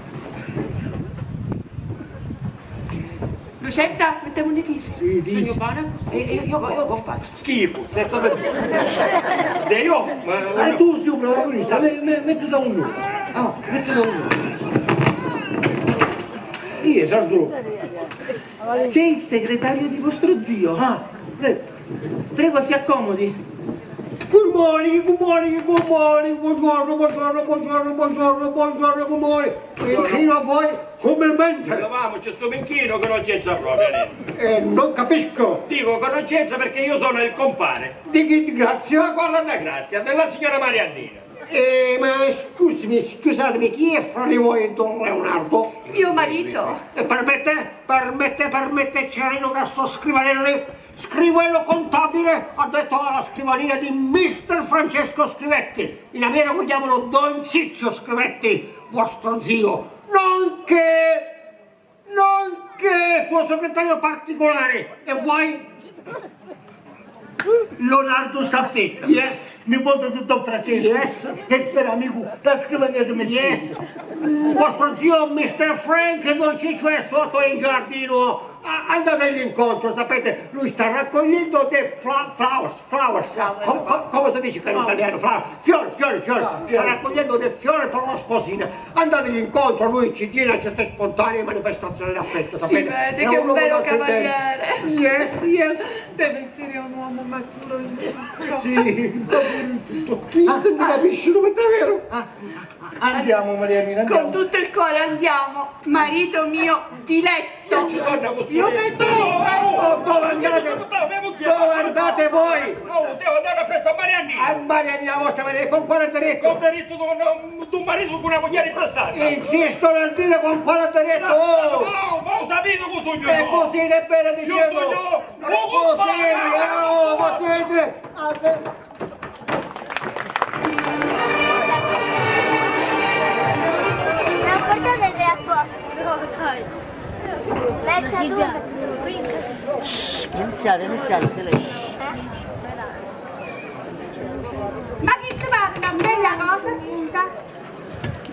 Lucetta, mettiamo un tisi. Sì, tisi. Sugnu bona? E, e io, io che faccio? Schifo, stai per dire. Io, ma... Ah, tu sei un protagonista, me, me, mettiti a un nome. Ah, mettiti a un nome. Io, Giorgio. Sei il segretario di vostro zio. Ah, prego. Prego, si accomodi. Good morning, good morning, good morning, buongiorno, buongiorno, buongiorno, buongiorno, buongiorno, good morning. E inchino a voi, complimenti. Lavamoci sto bicchino che non c'entra proprio niente. Eh, non capisco. Dico che non c'entra perché io sono il compare. Di che grazia? Ma qual è una grazia? Della signora Mariannina. Eh, ma scusami, scusatemi, chi è fra di voi don Leonardo? Mio marito. Eh, permette, permette, permette, Cerino Castro Scrivanelli, scrivano contabile, addetto alla scrivania di mister Francesco Scrivetti. In America lo chiamano don Ciccio Scrivetti, vostro zio, nonché, nonché suo segretario particolare. E voi? Leonardo Staffetta. Yes. Nipote di don Francesco. Yes. Esperto amico della scrivania di Messina. Yes. Vostro zio mister Frank e don Ciccio è sotto in giardino. A-, andategli incontro, sapete, lui sta raccogliendo dei fla-, flowers, flowers. Flowers. Co-, co-, come si dice in italiano? Flowers. Fiori, fiori, fiori. Ah, fiori. Sta raccogliendo dei fiori per la sposina. Andategli incontro, lui ci tiene a certe spontanee manifestazioni d'affetto, sapete? Si vede che è un vero cavaliere. Yes, yes. Deve essere un uomo maturo in tutto. Sì, maturo in tutto. Chi non mi capisce, non è vero? Ah, ah, andiamo, Mariannina, andiamo. Con tutto il cuore andiamo, marito mio diletto. Io ci torno a costruire. Io penso che... Oh, dove andate? Dove andate voi? No, devo andare appresso a Mariannina. A Mariannina, vostra Mariannina, con quale diritto? Con diritto di un, di un marito con una mugliera imprestata. Insisto nel dire con quale diritto. No, no, ma lo sapete cosa sogno io? E così è bene, dicevo. Io sogno un compare. Così, oh, ma siete... Non portate della posta. Mezza due. Shh, iniziate, iniziate, se lei. Ma chi ti pare una bella cosa questa?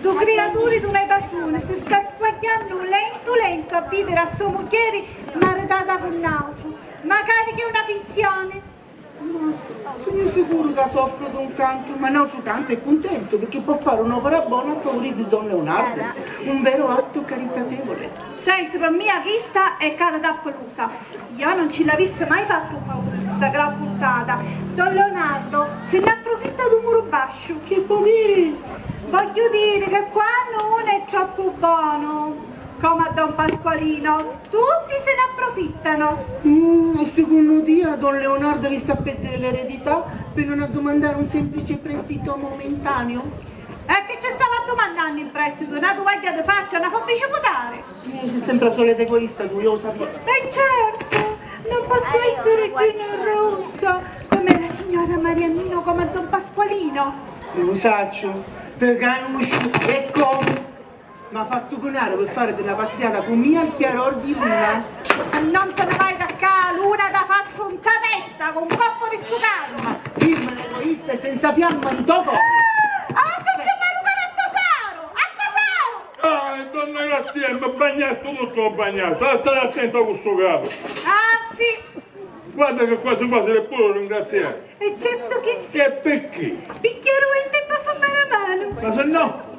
Du criaturi du me patruni si sta squagghiannu lentu lentu a vidiri a so mugghieri maritata cu n'autru, macari ch'è una finzioni. Ma sugnu sicuru ca soffru d'un cantu, ma n'autru cantu è cuntentu, picchì pò fari un'opera bona a favuri di don Leonardo, un vero atto caritatevole. Senti, pi mia chista è cara tappilusa. Io non ci l'avissi mai fattu un favuri di sta gran puntata. Don Leonardo si n'apprufitta d'un muru basciu. Chi vò diri? Vogghiu diri che quannu unu è troppu bonu, comu a don Pasqualino, tutti si n'apprufittanu. Mm, e secunnu tia don Leonardo vi sta a pèrdiri l'eredità pi non addumandari un semplice prestito momentaneo? E chi ci stava addumannannu in prestitu? Na tuvagghia di faccia, na fummici mutari? Eh, si sempri a solita egoista tu, io lo sapevo. E certo, non posso essere generosa come la signora Mariannino, come a don Pasqualino. Lo saccio, te canusciu e come. M'ha fattu pinari pi fari di na passiata cu mia al chiaror di luna. Se non te ne vai da ccà, luna da fazzu nta testa cu un coppu di stu carru. Dimmi l'egoista e senza fiamma nto cori. Ah, c'ho più male che l'attosaru! Attosaru! Ah, donna Graziella, mi bagnastu tuttu, ho bagnato. Stai attenta con sto capo. Anzi. Guarda che quasi quasi l'è pure ringraziare. E certo che sì. E perché? Picchì ero in tempo a farmi la mano. Ma se no?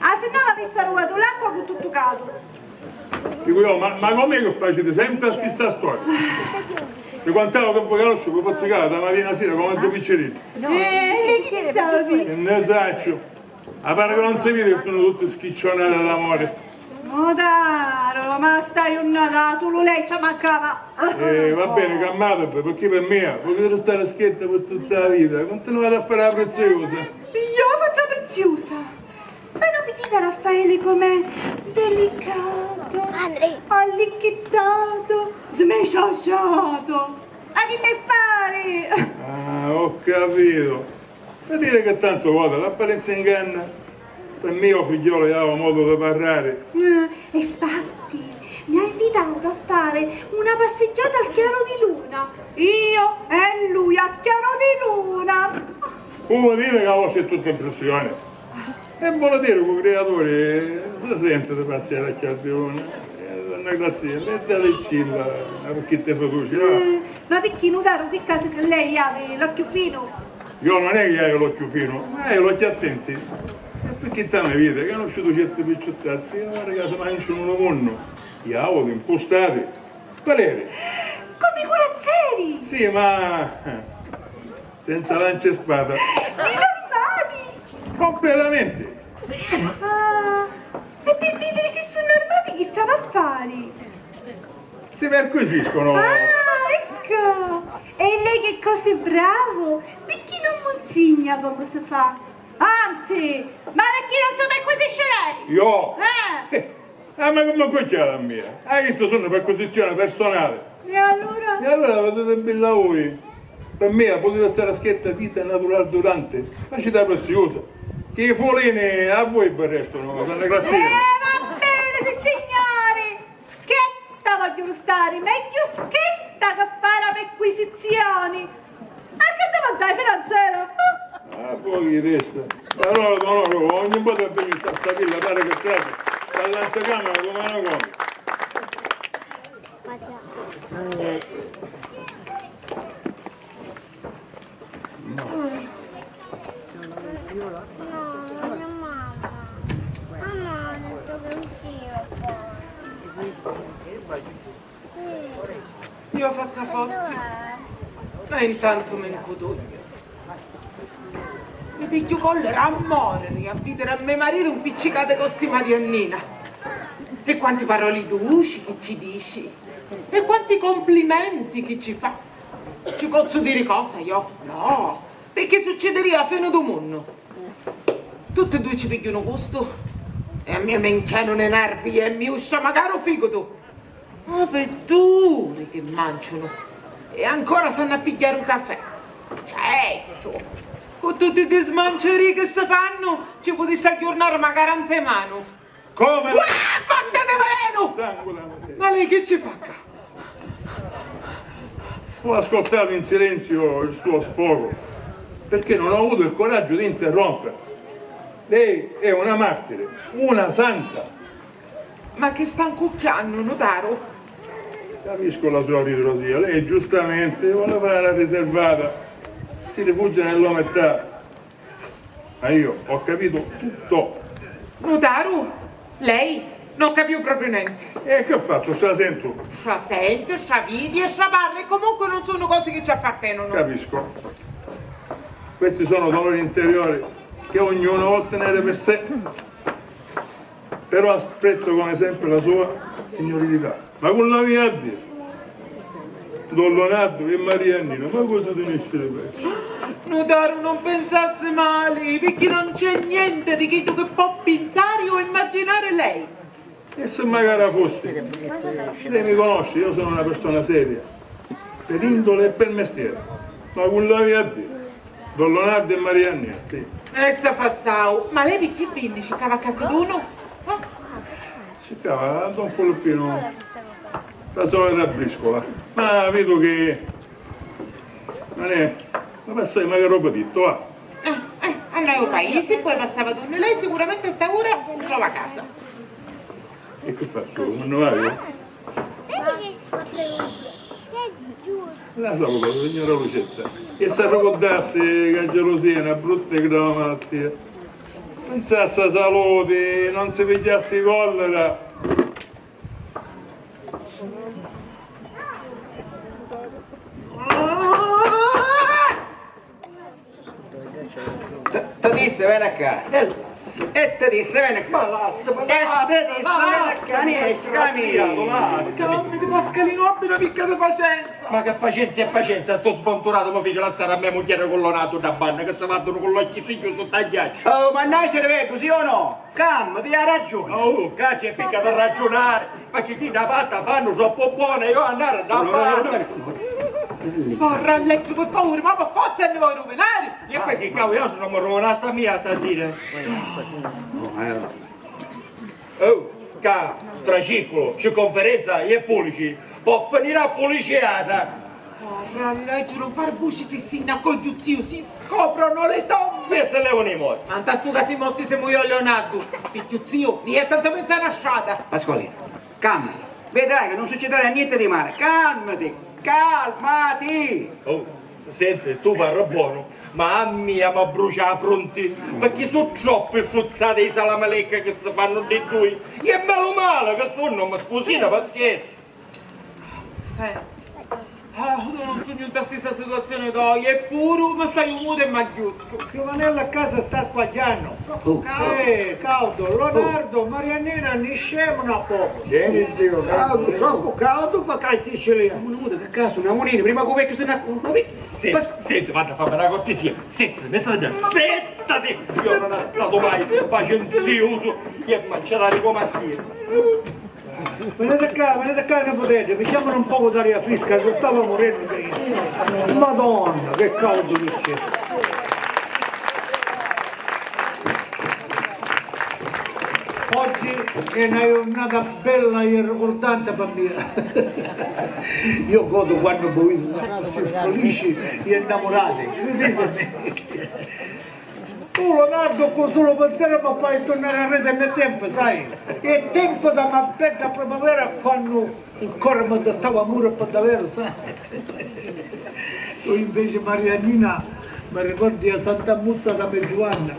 Ah, se no avessi rubato l'acqua con tutto capo. Dico io, ma, ma com'è che facete sempre la stessa storia? Mi contavo che voi conoscete, vi fazzicate da mattina a sera come due piccerini. Eh, e chi sapi? E ne saccio. Ma pare che non si vede che sono tutti schiccionati d'amore. Notaro, ma sta jurnata sulu lei ci mancava. Eh, va bene, calmatevi, perché per me potete restare schietta per tutta la vita. Continuate a fare la preziosa. Io faccio preziosa? Ma non vedete Raffaele com'è delicato, allicchittato, smesciasciato? Ma chi te pare? Ah, ho capito. Vedete che tanto vota, l'apparenza inganna. Per me, o figliolo, io ho modo di parlare. Ah, e infatti, mi ha invitato a fare una passeggiata al chiaro di luna. Io e lui a chiaro di luna. Vuol dire che la vostra è tutta impressione. E vuol dire che i creatori si sente di passare a chiaro di luna. Eh, donna Graziella, mettila vicino, perché ti fa luce, no? Eh, ma perché notaro per caso che lei ha l'occhio fino? Io non è che io ho l'occhio fino, ma io l'occhio attenti. E perché te mi vedi, che ho conosciuto certi picciuttazzi, io guarda che se mangiano un mondo, diavolo, impostati. Qual eri? Come i curazzeri! Sì, ma senza lancia e spada. Disarmati! Completamente! Ah, e per vedere se sono armati chi stava a fare? Si perquisiscono. Ah, ecco! E lei che cosa è bravo! Perché non mi insegna come si fa? Anzi, ma perché non si perquisisce lei? Io? Eh! Eh, ma come cucciata mia? Hai visto, sono perquisizione personale. E allora? E allora vedete bella voi. Per me potete stare schietta vita naturale durante. Facete la preziosa. Che i folini a voi vi restano, donna Graziella. Eh, va bene, sì, signori! Schetta voglio stare, meglio schetta che fare perquisizioni! Ma che te vantai, finanziere? Ah, fuori di testa. Allora, no, no, no, ogni volta che mi sta sta villa, pare che trase dall'anticamera come una cosa. No, mia mamma. Mamma ha detto che usciva fuori. Io fazzu forti e intantu mi ncutugnu. Mi pigghiu collera a mòriri a vìdiri a me maritu mpiccicatu cu sti Mariannina. E quanti paroli duci chi ci dici, e quanti complimenti chi ci fa. Ci pozzu diri cosa io? No, picchì succidirìa a fini dû munnu. Tutti e dui ci pigghiunu gustu e a mia mi nchianunu i nervi e mi uscia macari u fìgutu. Avi duri chi mànciunu e ancora s'hannu a pigghiari u cafè. Certu! Cu tutti sti smancerii chi si fannu, ci putissi agghiurnari macari antemanu. Come? Uah, vattene velenu! Sangue la miseria. Ma lei chi ci fa ccà? Ho ascoltato in silenzio il suo sfogo, perché non ho avuto il coraggio di interrompere. Lei è una martire, una santa. Ma chi sta ncucchiannu, nutaru? Capisco la sua ritrosia. Lei giustamente vuole fare la riservata. Si rifugia nell'omertà. Ma io ho capito tutto. Nutaru, lei non capiu propriu nenti. E che faccio? Stra sento? Stra senti, stra vidi e stra parri, e comunque non sono cose che ci appartengono. Capisco. Questi sono dolori interiori che ognuno vuol tenere per sé. Però apprezzo come sempre la sua signorilità. Ma cu l'avia a diri? Don Lonardu e Maria Annina, ma cosa tenisciri pesu? Nutaru, non pensassi mali, picchì non c'è niente di chiddu che può pinsari o immaginari lei. E se magari fosse? Lei mi conosce, io sono una persona seria, per indole e per mestiere. Ma cu l'avia a diri? Don Lonardu e Maria Annina, sì. E sa fassau. Ma lei picchì vinni? Ci cava cacchidunu? Eh? Ci cava a Don Filippinu la sola da briscola. Ma vedo che non è, ma passai magari dopo ditto, va. Eh, eh, andai au paisi, poi passava dunni lei, sicuramente a sta ura trova casa. E che faccio? Come non vai? La saluto, signora Lucetta. E sa ricurdassi ca gelusia è una brutta e grave malattia. Pensassi a salute, non si pigghiassi collera. Ti dissi, veni ccà. E ti dissi, veni ccà. Ma lassi, ma lassi, lassi, lassi, nesci, camini. Calmiti, Pascalinu, abbi na picca di pacenza. Ma che pacenza e pacenza, sto sbonturatu mi fici lassari a me mugghieri cu Lonardu dda banna, che si vattunu cu l'occhi chiusi sutta a ghiacciu. Oh, ma nn'hai cerveddu, sì o no? Calmati, hai ragiuni. Oh, ccà c'è picca da ragiunari, pecchì chidda fatta fannu troppu bona, io annari da fari. Porra a lettu, pi favuri, ma pi forza nni voi ruvinari? E pecchì ccà io non mi ruvina sta mia stasira. Oh, ccà, tra circulu, circonferenza e pulici, po' finiri a puliciata. Porra a leggi, non far vuci, si sinnacu o Giuzziu si scoprono le tombe! E se levano i morti! Ma nta stu casu i morti semu io e Leonardu, picchì Giuzziu ni jetta nta menzu a na strata! Pasqualino, calmati, vedrai che non succederà niente di male, calmati, calmati! Oh, senti, tu parri bonu, ma a mia mi brucia a frunti, pecchì su troppi struzzati di salamelecca che si fannu ddi dui, e menu mali che sunnu, mi spusina pa scherzu! Senti, ah, io non sugnu nta stissa situazioni toia, eppuru mi staiu mutu e m'agghiuttu. Giovanella a casa sta squagghiannu. Eh, caudu, Lonardu, Mariannina, niscemu na pocu. Vieni, zio, caudu, troppu caudu fa ca in Sicilia. Mutu, mutu, che casu, na munini, prima cu vecchiu si n'accorgi. Senti, senti, vadda, fammi na cortisia. Senti, mettiti, sentati! Io non è stato mai pazienziusu e manciare come a dire. Venite ccà, venite ccà, niputeddu, pigghiamunu un pocu d'aria frisca, si stava murennu di... Madonna, che caudu chi c'è! Oggi è una giornata bella e ricordante per me. Io godo quando voi siete così felici e innamorati, credetemi. Tu, Leonardo, cu sulu pensieri mi fai turnari arretra nel tempu, sai? È tempu da na bedda primavera quannu ancora mi dattava amuri pi daveru, sai? Tu inveci, Mariannina, mi ricordi a Santa Muzza da me Giuvanna,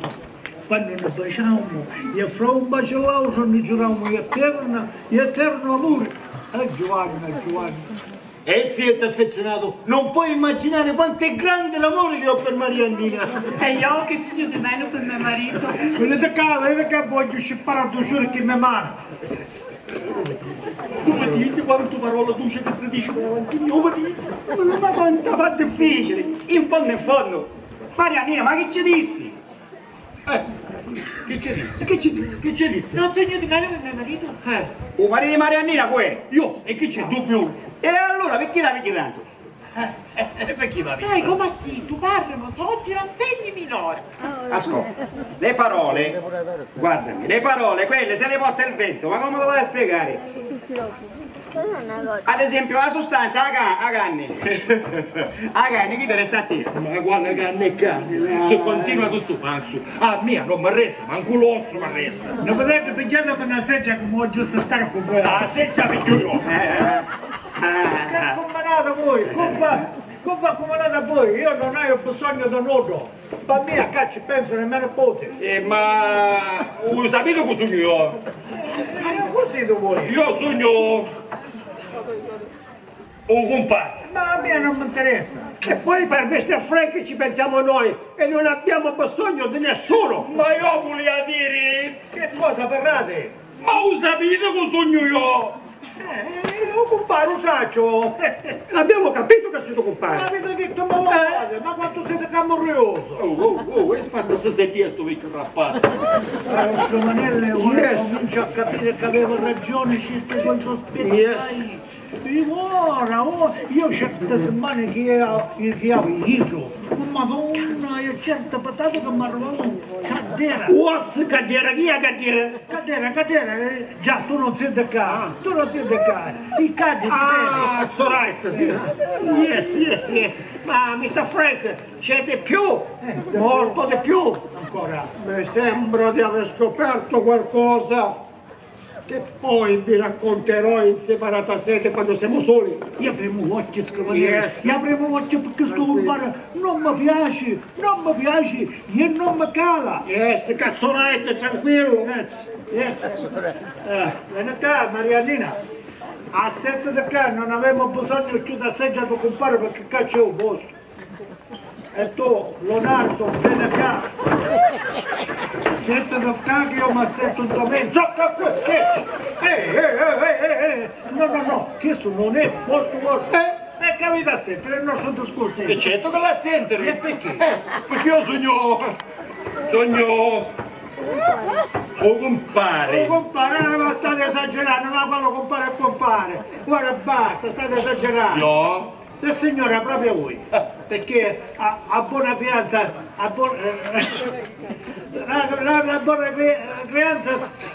quannu ni baciaumu e fra un baciu e l'autru ni giuraumu eterna, eternu amuri. Eh, Giuvanna, Giuvanna. E il zio è affezionato, non puoi immaginare quanto è grande l'amore che ho per Mariannina. E io che sogno di meno per mio marito. Venite qua, venite qua, voglio scippare a due giorni che mi mano. Come dite, quanto parola duce che si dice davanti a mio, ma dite. Ma quanto fa difficile, in fondo in fondo. Mariannina, ma che ci dissi? Eh, chi ci dissi? Chi ci dissi? Chi ci dissi? Non sogno di meno per mio marito. Eh. U maritu di Mariannina cu è? Io? E chi c'è, dubbiu? E allura perché la pigli tantu? Eh, eh, e perché va via? Sai, come a chi tu parli, ma oggi non tegni minore. Ascolta, le parole, guardami, le parole, quelle se le porta il vento, ma come lo vai a spiegare? Ad esempio, la sostanza, la ca-, la carne. La carne, chi te resta a te? Ma quale carne e carne? Se continua con sto passo, a mia non mi resta, manco l'osso mi resta. Non potete pigliarmi una seggia come ho giusto stare con voi. La seggia piglio io. Eh, eh, eh. Che combinate voi? Come fa, come fa combinate voi? Io non ho bisogno di nulla. Pa mia, ccà ci pensu nemmeno poti. Eh, ma u sapiti cu sugnu io? Eh, io così tu vuoi? Io sugnu u cumpari. Ma a mia non mi interessa. E poi per mister Frank ci pensiamo noi e non abbiamo bisogno di nessuno. Ma io volia diri. Che cosa parlate? Ma u sapiti cu sugnu io? Eh, eh, u cumpari u sacciu. L'abbiamo capito che sei tuo compare. L'avete detto, ma guarda, ma quanto siete camorrioso. Oh, oh, oh, e spanna se sedia sto vecchio rappato. Allora, sto Manello, ora comincio a capire che avevo ragione, certi quei sospetti. Yes. Io ora, oh, io certe settimane che io, che io vivo, oh, Madonna, io certe patate che mi arrivavano, cadera. What's cadera? Chi è cadera? Cadera, cadera, eh, già, tu non sei di qua, tu non sei di qua. I caddi ti Ah, it's alright. Yes, yes, yes. Ma mister Frank, c'è di più, molto di più. Ancora. Mi sembra di aver scoperto qualcosa che poi vi racconterò in separata sede quando siamo soli. Io aprimu l'occhio, scrivania. Yes. Io aprimu l'occhio perché sto compare non mi piace. Non mi piaci e non mi cala! Yes, cazzonetto, tranquillo! Yes, yes. Eh, veni ccà, Mariannina. Assettati ccà, non avemu bisogno cchiù dâ seggia di cumpari perché ccà c'è u postu. E tu, Leonardo, veni ccà. Sittati ccà che io m'assettu nto menzu. Che, che, che? Eh, eh, eh, eh, eh, eh. No, no, no, chistu non è postu vostru. Eh. E capita a sentiri il nostro discorso? E certo che l'ha a sentiri! E perché? Eh, perché io sogno, sogno, o compare. O compare, eh, ma state esagerando, ma quello compare e compare. Ora basta, state esagerando. No. Se signora proprio voi, perché a, a buona crianza, a buon-, eh, la, la, la buona cri-, crianza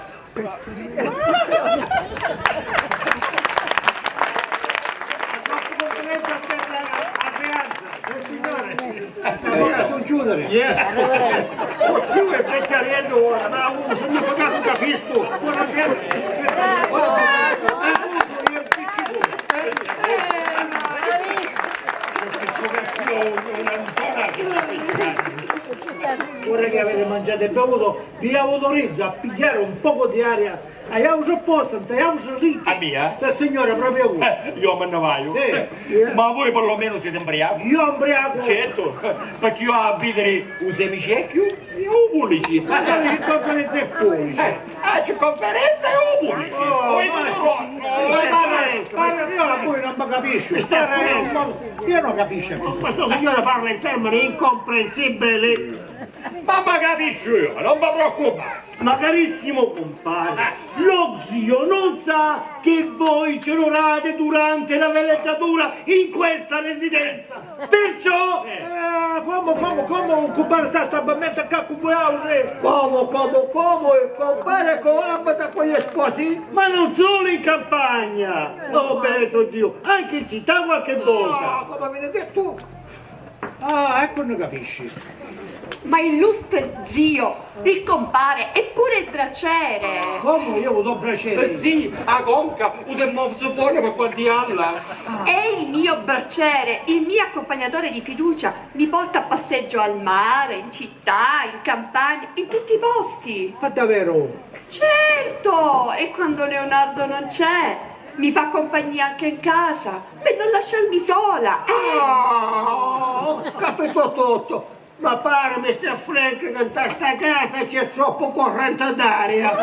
Yes. Oh, più è vecchiariello ora, ma ha un significato, capisco. Ora che ora che avete mangiato e bevuto, vi autorizzo a pigliare un poco di aria. Hai avuto posto, non ti hai avuto rito. A mia? Sta signora proprio voi. Eh, io me ne vado. Eh. Ma voi perlomeno siete imbriaco? Io imbriaco? Certo, perché io a vedere un semicecchio e un pulici. Ma che conferenza è pulici? Eh, ah, c'è conferenza e un pulici. Oh, voi ma, ma, ma, ma, io a voi non mi capisco. Io non capisco. Questo signore parla in termini incomprensibili. Ma, ma capisco io, non mi preoccupare. Ma carissimo compare, lo zio non sa che voi ci onorate durante la villeggiatura in questa residenza. Perciò Eh, come, come, come un compare sta, sta a mettere qua con voi altri? Come, come, come, il compare coabita con gli sposi? Ma non solo in campagna, oh benedetto Dio, anche in città qualche volta. Ah, come avete detto? Ah, ecco, ne capisci. Ma illustre zio, il compare e pure il braciere. Come, io ho avuto braciere? Eh sì, a conca, u te movi fuori per quanti anni. E il mio braciere, il mio accompagnatore di fiducia, mi porta a passeggio al mare, in città, in campagna, in tutti i posti. Ma davvero? Certo! E quando Leonardo non c'è, mi fa compagnia anche in casa, per non lasciarmi sola. Eh! Ah, ho capito tutto. Ma pare, mister Frank, che in sta casa c'è troppo corrente d'aria.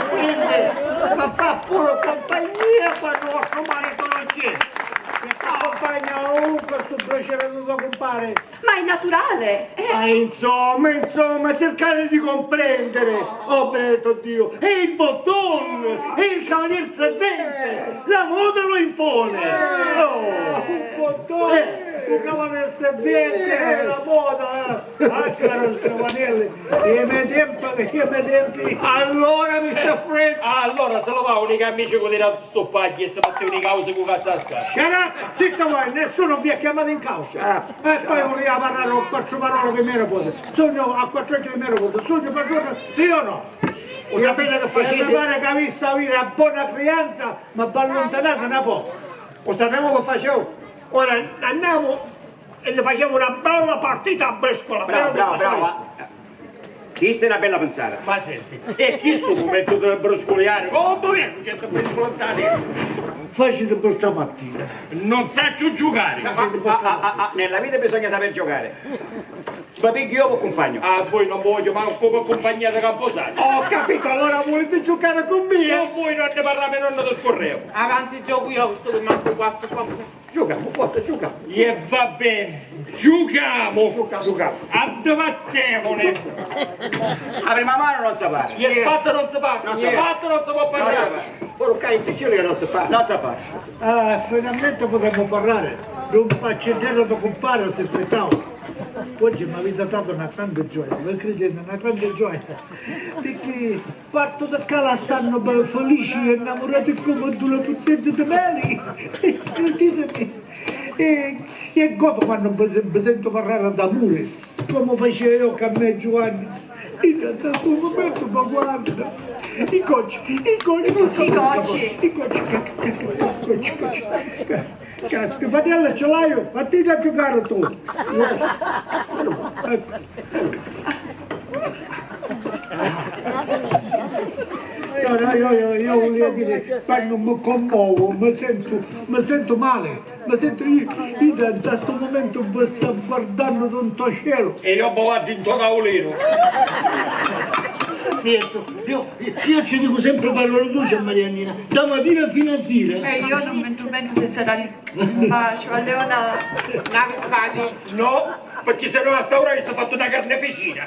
Quindi, ma fa pure compagnia quando vostro marito non c'è. Che fa Cagna ovunque stu piacere di tuo compare. Ma è naturale, eh. Ma insomma, insomma, cercate di comprendere. Oh, benedetto Dio, è il botton, è il cavalier servente, la moda lo impone. Oh. Un botton, eh, un cavalier servente, eh, la moda, eh. Ah, caro Giovanelli, i miei tempi, i miei tempi. Allora, mister Fred. Allora, se lo va, unica amici con i Sto pagghia e si metteva di causa cu cazzo a scarpa. Shut up! Zitto voi, nessuno vi ha chiamato in causa. Ah. E poi voleva parlare con quattro parole che mi era vuole. Sogno a quattro di me vuole. Sogno per giorno, sì o no? Lo sapete che facete? E mi pare che avesse avuto una buona crianza, ma vi allontanate un po'. Lo sappiamo che facevo. Ora andiamo e ne facciamo una bella partita a briscola. Bravo, bravo, bravo. Chista è una bella pensata. Ma senti, è chistu u mumentu di brusculiari? Oh, dov'è? C'è da brusculantari? Faciti per stamattina. Non saccio giocare. Ma, ma, ah, ah, ah, nella vita bisogna saper giocare. Vi pigghiu io vi compagno. Ah, voi non voglio, ma come compagnia di camposanto. Ho capito, allora volete giocare con me? Con voi non ne parliamo e non ne discorremo. Avanti, gioco io, visto che manco quattro qua. Giucamu, forza, giucamu. E va bene, giucamu. Giucamu. Giucamu. Addibattevune. La prima mano non si parla. E sbatte non si parla. Non si parla. Sbatte non si può parlare. Ora qua in Sicilia non si parla. Non si parla. Ah, finalmente potremmo parlare. D'un pacceddello da compare si aspettavo. Oggi mi avete dato una grande gioia, lo credete, una grande gioia. Perché Parto da ccà lassannu be-, felici e nnamurati comu ddu lapuzzettu di meli. Criditimi. E, e godu quannu vi, vi sentu parrari d'amuri, comu facia iu câ me Giuvanni. E nta stu mumentu mi guarda. I cocci, i cocci, i cocci, i cocci, i cocci, i cocci. Caschi, padella ce l'haiu, vattini a giucari tu. Ecco. No, no, io, io, io volevo dire, quando mi commuovo, mi sento, mi sento male, mi sento, io, io da, da sto momento vi sto guardando da un cielo. E io mi guardo in to taulino. Senti, io, io ci dico sempre parole dolci a Mariannina, da mattina fino a sera. E io non mi addormento senza dargli un bacio a Leonardo. No, perché se no a sta ora avessi fatto una carneficina.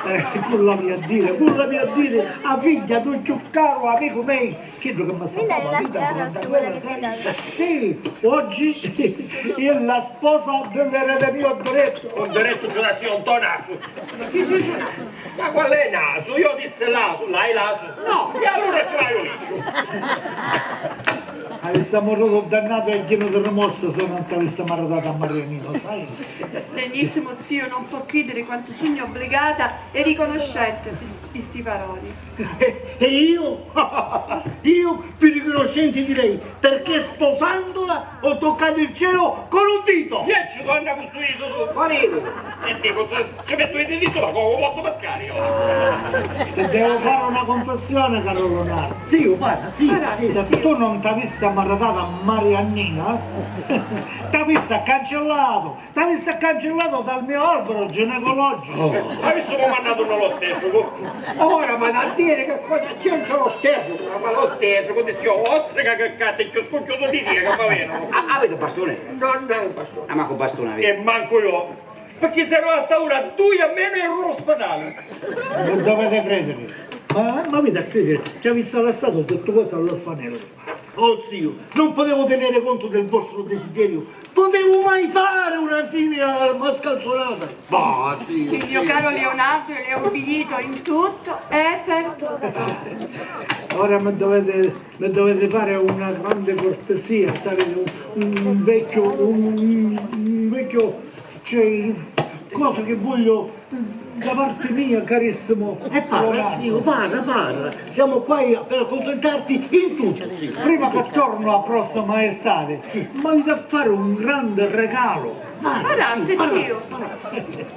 Eh, vulla mia dire, vulla mia dire, a figghia d'un cchiù caru amico mei, chiddu che mi salvava la vita durante la guerra, sai? Sì, oggi è la sposa dell'erede mio diretto. Un diretto ce l'ha sì un tonasu. Sì, sì, sì. Ma qual è nasu? Io dissi lasu, l'hai lasu? No, e allora ce l'hai un lisciu. Avissi mortutu dannatu e chinu di rimorsu se non t'avissi maritatu a Marianina, sai? Benissimo, zio, non può credere quanto sugnu obbligata e riconoscente pi, pi sti paroli. E, e io? Io pi riconoscenti di lei, perché sposandola ho toccato il cielo con un dito! Ieci, donna, custuitu tu! Qual è? E dico, se ci metto i diti sopra, come posso pescare io? Ti devo fare una confessione, caro Leonardo. Zio, parla, zio. Parla, sì, zio. Se tu non t'avissi ammaratata a Mariannina, t'avissi cancellato, t'avissi cancellato dal mio albero ginecologico. Oh. Avessimo mandato un ostetrico. Ora, ma da dire che cosa c'entra l'ostetrico? Ma l'ostetrico, ti si ostrica che cata, è più scucchiuto di via che va bene. Ah, avete bastone? Non ho un bastone. Ah, manco bastone avete? E manco io. Perché se no a sta ora dui a meno e uno ospedale. Non dovete credere. Ma, ma avete a credere, ci avesse lassato tutto questo all'orfanello. Oh zio, non potevo tenere conto del vostro desiderio. Potevo mai fare una simile mascalzonata? Bah, zio, il mio caro Leonardo le è ubbidito in tutto e per tutto. Ora mi dovete, mi dovete fare una grande cortesia, sapete, un, un vecchio, un, un vecchio, cioè, cosa che voglio da parte mia, carissimo. E parla, Leonardo. Zio, parla, parla. Siamo qua per accontentarti in tutto, zio. Prima che torno la prossima estate, sì, mi avete da fare un grande regalo. Parla, parla, zio, zio. Parla, parla.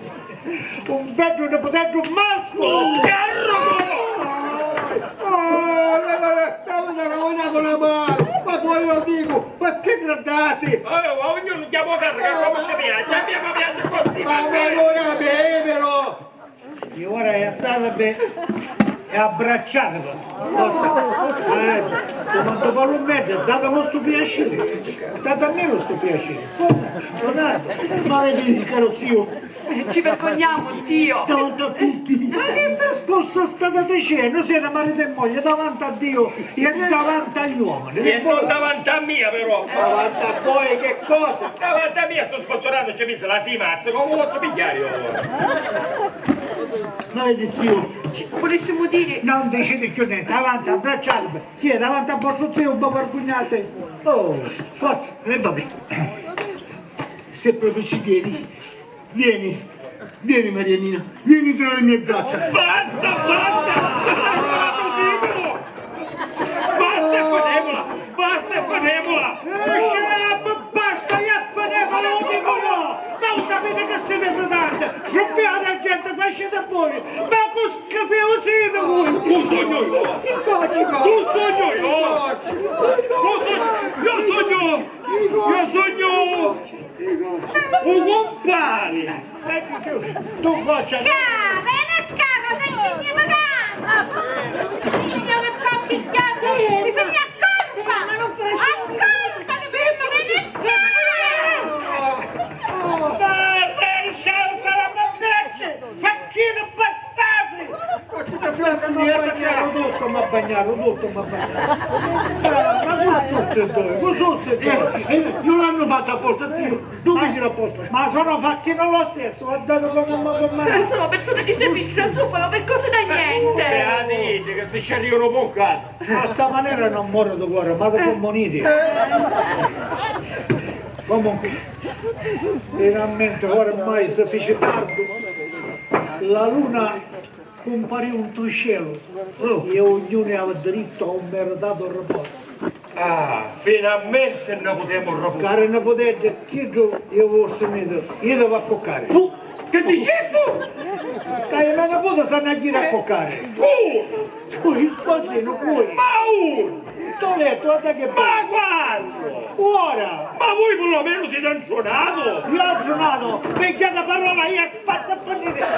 Un beddu niputeddu masculu! Oh! Oh, no, no, no, no, no, no, no, no, no, ma poi lo dico, ma che gradati! Eh, ma ognuno chiama per che come ci piace, abbiamo viaggio così, ma allora bevelo! E ora è alzata, beh. E abbracciatelo, forza. Eh, comandu Palummedda, datemi stu piaciri. Datemi stu piaciri. Forza, Leonardo. Ma vedi, caro zio. Eh, ci vergogniamo, zio. Davanti a tutti. Ma che sta scusa state dicendo? Siete marito e moglie davanti a Dio e davanti agli uomini. E non davanti a mia, però. Davanti a voi che cosa? Davanti a mia sto spazzoranno, ci pensa la si mazza, come posso pigliare io? Ma vedi, zio. Ci volessimo dire. Non dicete più niente, avanti, abbracciatevi. Chi è davanti a vostro zio, un po' vergognate? Oh, forza. E vabbè. Se proprio ci tieni, vieni, vieni, Mariannina, vieni tra le mie braccia. Basta, basta! Basta, fermula! Basta e fermula! Shut up! Basta e fermula! Lo dico io! Ma lo sapete che siete in ritardo? Scoppiate la gente, facete voi! Ma che schifo siete voi! Cu sugnu io! Cu sugnu io! Cu sugnu io! Io sugnu! Io sugnu! U cumpari! Tu, tu, boccia, no? Ca, veni ccà, cosa insignificante! Io che coppi chiammi, mi fini a colpa! Ma non faccio. A colpa di questo, veni ccà! Ma per scienza la bandecce, facchino bastardi! Ma ti capisco niente, cara! Tutto mi ha bagnato, tutto mi ha bagnato! Ma cosa sono queste due? Cosa sono queste due? Eh, eh, non l'hanno fatto apposta, zio! Dove gira apposta? Ma sono facchino lo stesso, guardate come mi comanda. Eh, sono persone di servizio, non soffrono per cose da niente. Beati iddi che si ci arrivano poco. A sta maniera non muore di cuore, ma di community. Comunque, finalmente, ormai si fece tardi. La luna Cumpariu nto cielu, e ognunu havi dirittu a un meritatu riposu. Ah, finalmenti nni putemu ripusari. Cari niputeddi, chiddu è u vostru nidu, iti va a cuccari. Fu, chi dicistu? Ca i me niputi s'hannu a jiri a cuccari. Cu? Cu i spasinu, cu i? Ma un? Nto lettu, guarda che bellu. Ma quannu? Ora! Ma voi purlomenu siti ntrunatu? Io ntrunatu? Pigghiati parola, io sbattu e prenditi! Ma, ma,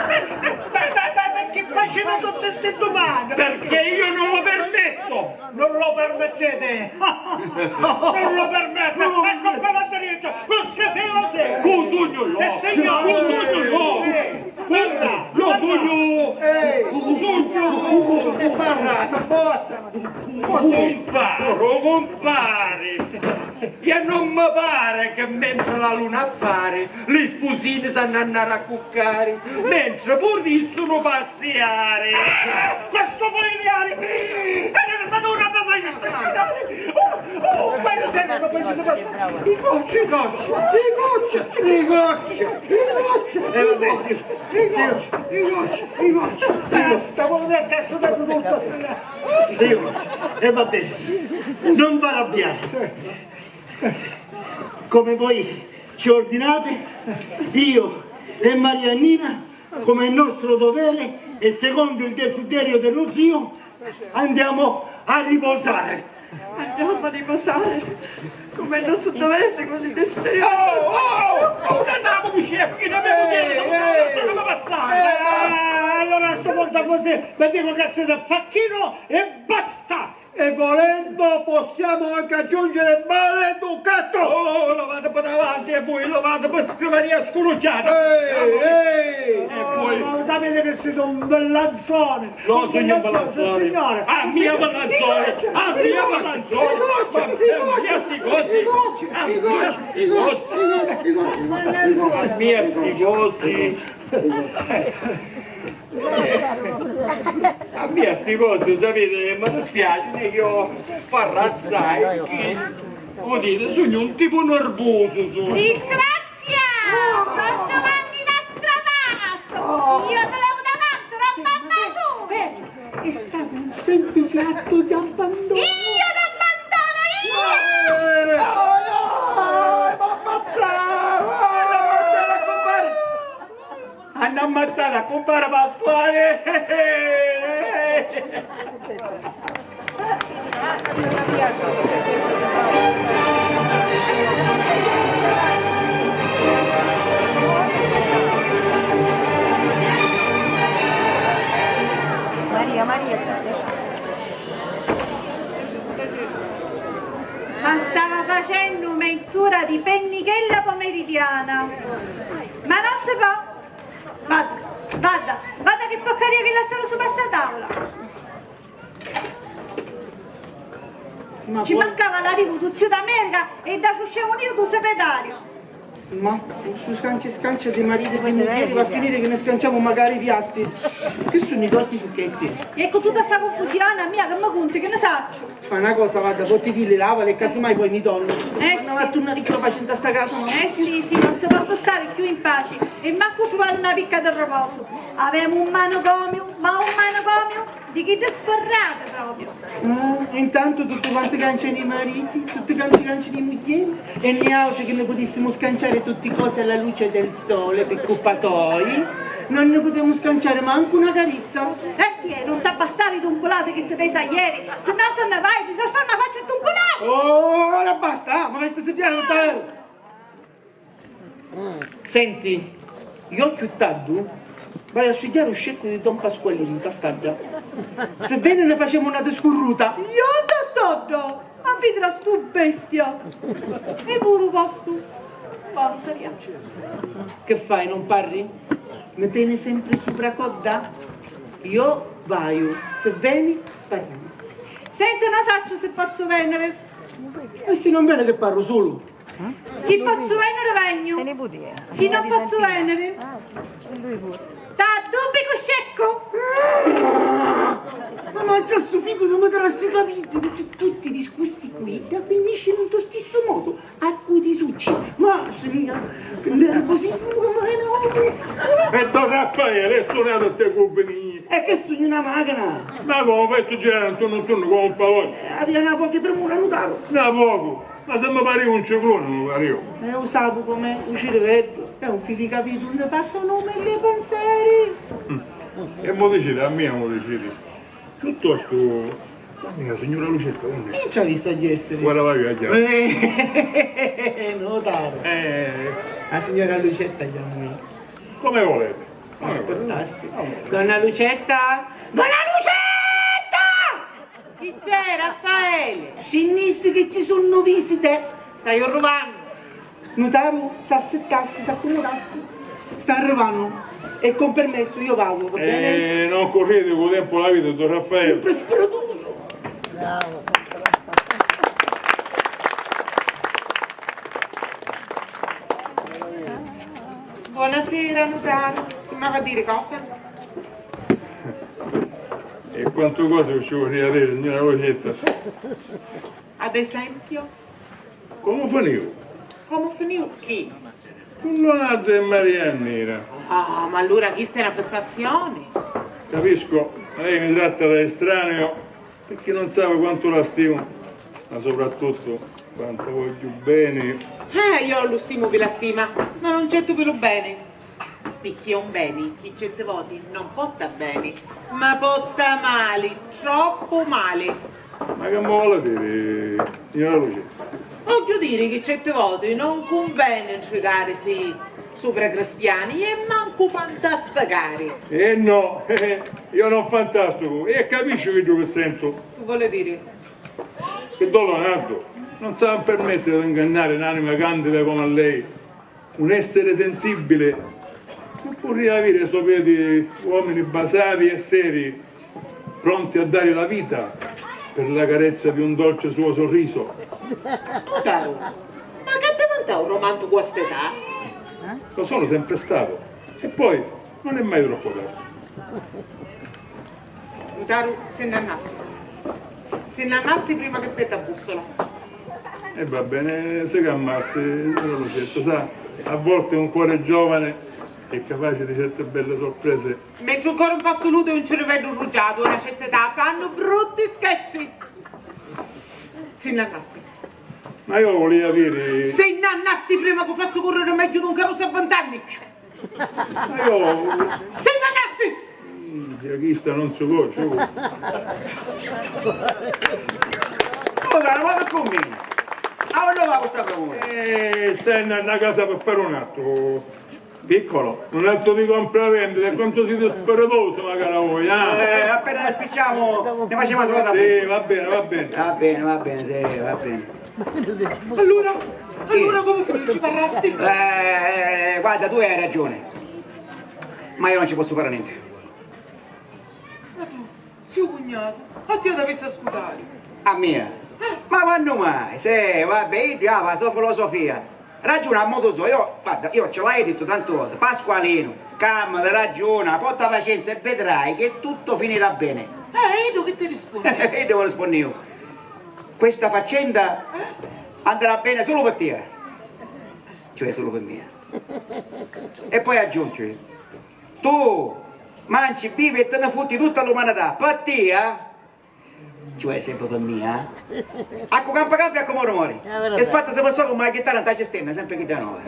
ma, ma chi faceva tutte ste domande? Perché io non lo permetto! Non lo permettete! Non lo permetto! Ecco qua l'ha detto! Lo schifo sei! Cu sugnu io! Sì, signore! Cu sugnu io! Sì. Parla! Lo sugnu! Ehi! Cu sugnu! Parlate, forza! Cumpari, cumpari, che non mi pare che mentre la luna appare, li spusini s'hannu a andari a cuccari, mentre purissunu passiari. Questo vuoi dire? Eh, ma tu non mi fai scappare! Oh, oh, ma io sempre mi fai scappare! I gocci, i gocci, i gocci, i gocci, i gocci, i gocci, i gocci, i gocci, i gocci. Sta vuole essere asciugato tutto! Sì, e va bene, non vi arrabbiate. Come voi ci ordinate, io e Mariannina, come è nostro dovere e secondo il desiderio dello zio, andiamo a riposare. Andiamo a riposare, come è nostro dovere, secondo il desiderio. Oh, oh, oh, non andiamo, scemo, che non abbiamo detto, non stiamo passando. Eh, allora a sto punto così, se dico che siete facchino e basta! E volendo possiamo anche aggiungere maleducato! Oh, levate per davanti e voi levate per scrivania scurucchiata! Ehi, ehi! E voi... Ma sapete che siete un bellanzone! No, signor Bellanzoni. Signore. Ah, mia Bellanzoni. Ah, mia Bellanzoni. Ah, mia sti cosi. Ah, mia sti cosi. Ah, mia sti cosi. A mia sti cosi, sapete, mi dispiace, io parlo assai, chi, vuol dire, sugnu un tipo nervoso, su. Disgrazia! Quantu manni da stravazzu! Io ti levu davanti, roba basura! È stato un semplice atto di abbandono! Io t'abbandono, io! Eh, oh, no! M'ammazzava! M'ammazzava, compare! Hanno ammazzato a compare Pasquale! Maria, Maria, Stava facennu menz'ura di pennichella pomeridiana. Ma non si può. Vadda, vadda, vadda che poccaria che lassava supra sta tavula. Ma ci poi mancava l'arrivu du ziu d'America e da scemu niu du segretariu. Ma stu scancia e scancia di mariti e di mugghieri va a finire che ne scanciamo macari i piatti. Che sono i tosti succhetti? E con tutta sta confusione, a mia che mi conti, che ne saccio? Fa na cosa, vadda, potti dilli, lavali e casumai poi mi torni. Eh sì. Ma a turnari chi lo faci in sta casa, no? Eh sì, sì, non si può stare più in pace e manco ci vuole una picca di riposo. Avemu un manicomiu, ma un manicomiu di chiddi sferrati proprio. Ah, e intanto tutti quanti canciano i mariti, tutti quanti canciano i mugghieri, e niautri che ne putissimu scanciare tutti cosi alla luce del sole, pi cuppa toi, non ne putemu scanciare mancu una carizza. E chi è? Non t'abbastavi i tumpulati che ti pesa ieri? Se no te ne vai, bisogna fare una faccia a tumpulati! Oh, ora basta, ah, ma mi stai sentendo? Senti, io chiù tardu vaiu a scigghiari u sceccu di don Pasqualinu nta stadda. Se veni ne facemu na discurruta. Io nta stadda? A vidira stu bestia! E puru postu? Porca. Che fai, non parri? Mi teni sempre supra codda? Io vaiu, se veni parrimu. Senti, non sacciu se pozzu veniri. E si non veni che parru sulu? Si pozzu veniri vegnu. Si non pozzu veniri. T'addubbi cu sceccu? Ma mangia stu ficu di materassi capiddi, perché tutti i discursi cu idda finiscinu in sto stissu modu, a cu ti succi. Massi mia, che nervosismu che mi veni. E don Raffaele, è suonato a te cubini. E che sugnu una machina? Ma come, fai tu girare intorno intorno come un pavone? Eh, avia na pochi premura, nutaru. Na poco? Ma se mi pariu un ciclone, mi pariu. Eh, u sapu com'è u ciriveddu, è un filicapitu, unni passanu milli pinseri. Mm. E mo diciti, a mia mo diciti. Piuttostu, a mia signora Lucetta, unni? Chi ci avessi a essiri? Guarda, vai a chiamare. Eh, nutaru. Eh. La signora Lucetta chiamu io. Come volete. Aspettassi. Donna Lucetta? Donna Lucetta! Chi c'è, Raffaele? Scinnissi che ci sunnu visite. Staiu arrivannu. Nutaru, s'assittassi, s'accumudassi. Sta arrivannu. E con permesso io vado, va bene? Eh, non correte, con tempo la vita, don Raffaele. Sempre spiritoso. Bravo. Buonasera, nutaru. Chi m'ava a diri, cosa? E quantu cosi ci vurria aviri, signora Lucetta? Ad esempio? Comu finiu? Comu finiu chi? Cu Leonardo e Maria Nera. Ah, ma allura chista è una fissazione. Capisco, lei mi tratta da estraneo. Picchì non sapi quantu la stimu, ma soprattuttu quantu vogghiu beni. Eh, io lu stimu pi la stima, ma non c'è tu pi lu beni. Picchì un beni chi certi voti non potta beni, ma potta mali, troppu mali. Ma che mi voli diri, signora Lucia? Vogghiu diri chi certi voti non cunveni ntricarisi supra cristiani e mancu fantasticari. Eh no, io non fantasticu, e capisci chiddu chi sentu. Chi voli diri? Che don Leonardo non s'ha a permettere di ingannare un'anima candida come a lei, un essere sensibile che vorria avere sopra di uomini basati e seri, pronti a dare la vita per la carezza di un dolce suo sorriso. Nutaru, ma chi divintau un romanticu a st'età? Lo sono sempre stato. E poi non è mai troppo tardi. Nutaru, si nn'annassi. Si nn'annassi prima che perda a bussola. E va bene, si calmassi, signora Lucetta, sa, a volte un cuore giovane è capace di certe belle sorprese. Mentri un cori un passu lutu e un ciriveddu ruggiatu, a una certa età, fannu brutti schezzi. Si nn'annassi. Ma io volia diri. Si nn'annassi prima cu fazzu curriri megghiu d'un carusu a vint'anni. Ma io. Si nn'annassi! Minchia, chista non si può, ci vuole. Scusa, ma che combini? A unni va questa premura? Eh, sta in una casa per fare un atto. Piccolo, un atto di compravendita, e quanto siete spiritosi, magari voi, eh? Eh, appena spicciamo, ne facciamo una sola. Sì, va bene, va bene. Va bene, va bene, sì, va bene. Allura, allura comu finiu? Ci parrasti? Eh, eh, eh, guarda, tu hai ragione. Ma io non ci posso fare niente. Ma tu, ziu cugnatu, a tia t'avissi ascutari. A mia? Eh. Ma quannu mai? Sì, vabbè, iddu havi a so filosofia. Ragiuna a modu so, io, guarda, io ce l'hai dittu tanti voti, Pasqualinu, calmati, ragiuna, porta pacienza e vedrai che tutto finirà bene. Eh, e iddu chi ti rispunni? E iddu mi rispunniu, questa faccenda andrà bene solo per tia, cioè solo per mia. E poi aggiungi, tu mangi, bivi e te ne futti tutta l'umanità, per tia, cioè sempre per mia, eh? A cu campa campi e a cu mori mori. E sfatta se passò come la chitarra nta cisterna, sempre chidda nova.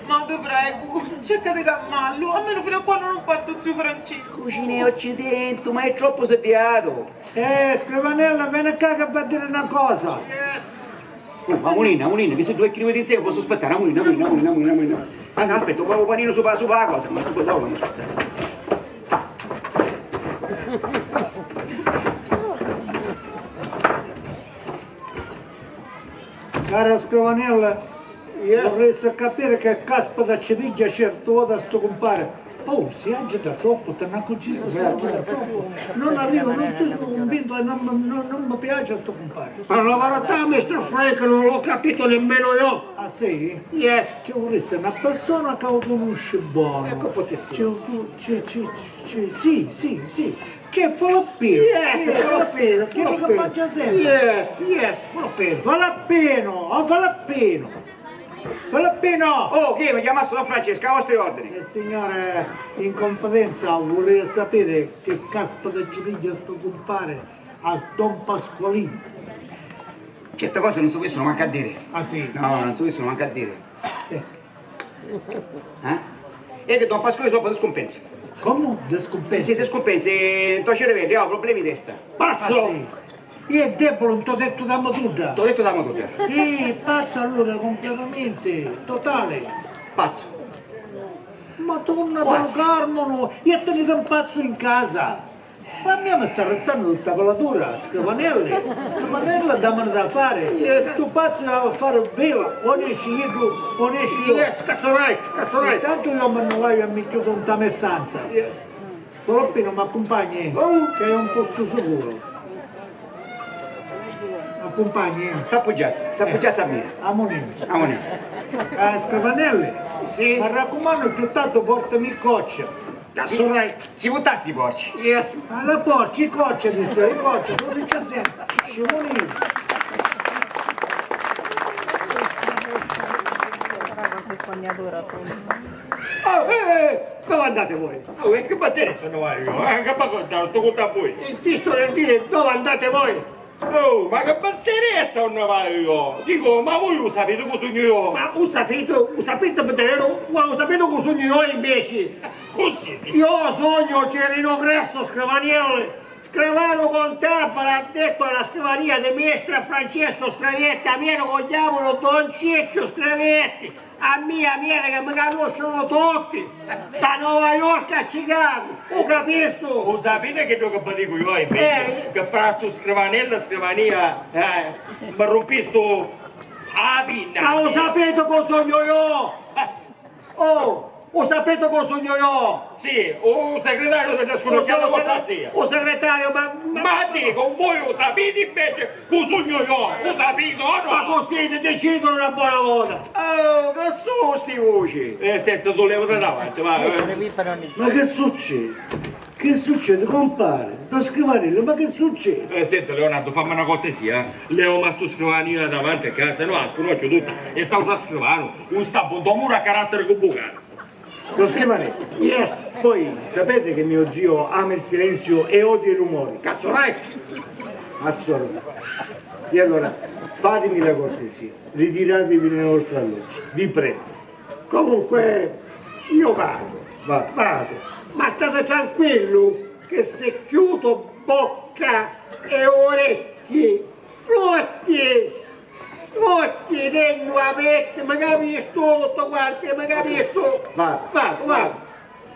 Ma ti pregu, cerca di calmallu, almenu fino a quannu non parti ziu Franciscu. Cucina e occidentu, ma è troppo sediatu. Eh, Scrivanella, veni ccà che v'ha diri na cosa. Oh, amuninni, amuninni, che si due chini di insieme posso aspettare, amuninni, amuninni, amuninni, amuninni, amuninni. Ah, aspetta, un panino su, su la cosa, ma tu puoi dare. Cara Scrivanella, io vorrei capire che caspita ci piglia certi voti a sto compare. Oh, si agita troppo, te n'accorgisti, si agita troppo. Non arriva, non sono convinto e non, non, non mi piace sto compare. Allora, mister Frank, non l'ho capito nemmeno io. Ah, sì? Yes. Ci vorresti una persona che lo conosci buono. Ecco, potessi. Ci, ci, ci, ci, sì, sì, sì. C'è Falappino. Yes, Falappino, Falappino. Quello che mangia sempre. Yes, yes, Falappino. Falappino, oh Falappino. Filippino! Oh, chi è? Mi chiamasti don Francesco, a vostri ordini. Eh, signore, in confidenza, vulia sapiri chi caspita ci pigghia stu cumpari a don Pasqualinu. Certi cosi non si pudissiru mancu a diri. Ah, sì? No, non si pudissiru mancu a diri. Eh. Eh? E chi don Pasqualinu sopra di scumpensi. Comu? Di scumpensi? Sì, sì, di scumpensi, nto ciriveddu, ho problemi di testa. Pazzu! Ah, sì. Io è debole, non t'ho detto da mutudda. T'ho detto da mutudda. Sì, pazzo allora completamente, totale. Pazzo. Madonna del Carmine, io tenete un pazzo in casa. Ma a mia mi sta rizzando tutta la dura, Scrivanelli. Scrivanelli, dammi da fare. Sto pazzo va a fare vela, o nesci io, o nesci io. Yes, cazzo right, cazzo right. Intanto io me ne vado a mi chiudo in ta me stanza. Yes. Filippino, m'accumpagni? Oh. Che è un posto sicuro. M'accumpagni? S'appoggiassi, s'appoggiassi a mia. Amunì. Amunì. Eh, Scrivanelli? Sì? Mi raccomando, piuttosto portami il coccia. That's right. Ci buttassi i porci? Yes. Ma la porci, i coccia, dice, i coccia, non li c'è sempre. Scimunì. Sarà qualche fognatura, appunto. Oh, eh, eh, dove andate voi? Oh, e che m'interessa unni vaiu io? Eh, che mi conta, sto contu a voi. Insisto nel dire dove andate voi. Oh, ma che m'interessa unni vaiu io? Dico, ma voi u sapiti cu sugnu io? Ma u sapiti? U sapiti davveru? Ma u sapiti cu sugnu io inveci? Così. Io sugnu Cirino Gresso, Scrivanielli. Scrivanu Contabile, addetto alla scrivania di Mister Francesco Scrivetti, amico, chiamano Don Ciccio Scrivetti. A mia, a mia, che mi canuscinu tutti, da Nova York a Chicago, u capistu? U sapiti chiddu chi vi dicu io, invece? Eh. Che fra stu scrivanellu e scrivania, eh, mi rumpistu a pinna. Ma u sapiti cu sugnu io? Eh. Oh, u sapiti cu sugnu io? Sì, u segretariu di nescunu. U se-, u se-, u segretariu, ma, ma... Ma dicu, voi u sapiti invece cu sugnu io, u sapiti o no? Ma così ti decidono una buona volta. Oh, che su sti voci? Eh, senti, tu levati davanti, va, eh. Ma che succede? Che succede, compare? Don Scrivanello, ma che succede? Eh, senti, Leonardo, fammi una cortesia, eh. Levami stu scrivaniu davanti a casa, no, la scunnosciu tutta. E st'autru scrivanu, un stampu, un muru a caratteri cu bucana. Don Scrivani. Yes. Voi sapete che mio zio ama il silenzio e odia i rumori. Cazzo right! Assurdo. E allora fatemi la cortesia, ritiratevi nella vostra loggia, vi prego. Comunque io vado. Va. Vado. Ma state tranquillo che se chiudo bocca e orecchie, l'occhi, l'occhi tengo aperti, mi capistu tutto quanto, mi capistu? Vado. Vado, vado.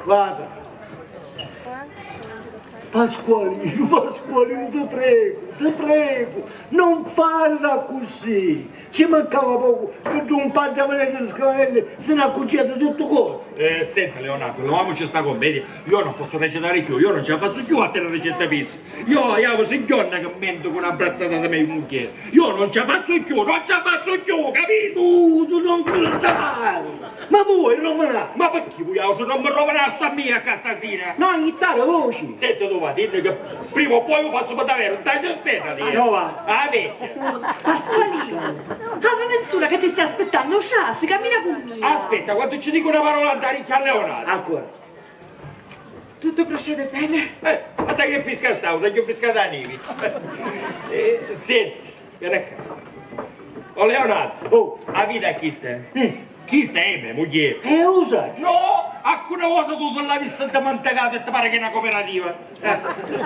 Vado. Pasqualino, Pasqualino, ti prego, Ti pregu, non farla così! Ci mancava pocu che un padre venisse di scrivanelli se ne accorgeva di tutte cose. Eh, senta, Leonardo, levamoci sta commedia. Io non posso recitare più, io non ce la faccio più a tenere cento pesi. Io, io si giorna che mento con una brazzata di mia moglie. Io non ce la faccio più, non ce la faccio più, capito? Tu, tu non cantare! Ma vuoi rovinare? Ma perché voi altri non mi rovinate a mia qua stasera? No, ogni tanto voci. Senti tu, va, dimmi che prima o poi lo faccio per davvero, dai, aspetta, ah, no, va. Ah, vecchia. Pasqualino, avevi insula che ti stai aspettando, sciasi, cammina con me. Aspetta, quando ci dico una parola, andare a Leonardo. Ancora. Tutto procede bene? Eh, guarda che frisca sta, non è più frisca da neve. Eh, senti, vieni qua. Oh, Leonardo, oh, a vita chi sta? Eh. Chi sta è me moglie? Eh, lo sai. No, alcune volte tu te l'avessi dimenticata e ti pare che è una cooperativa. Eh,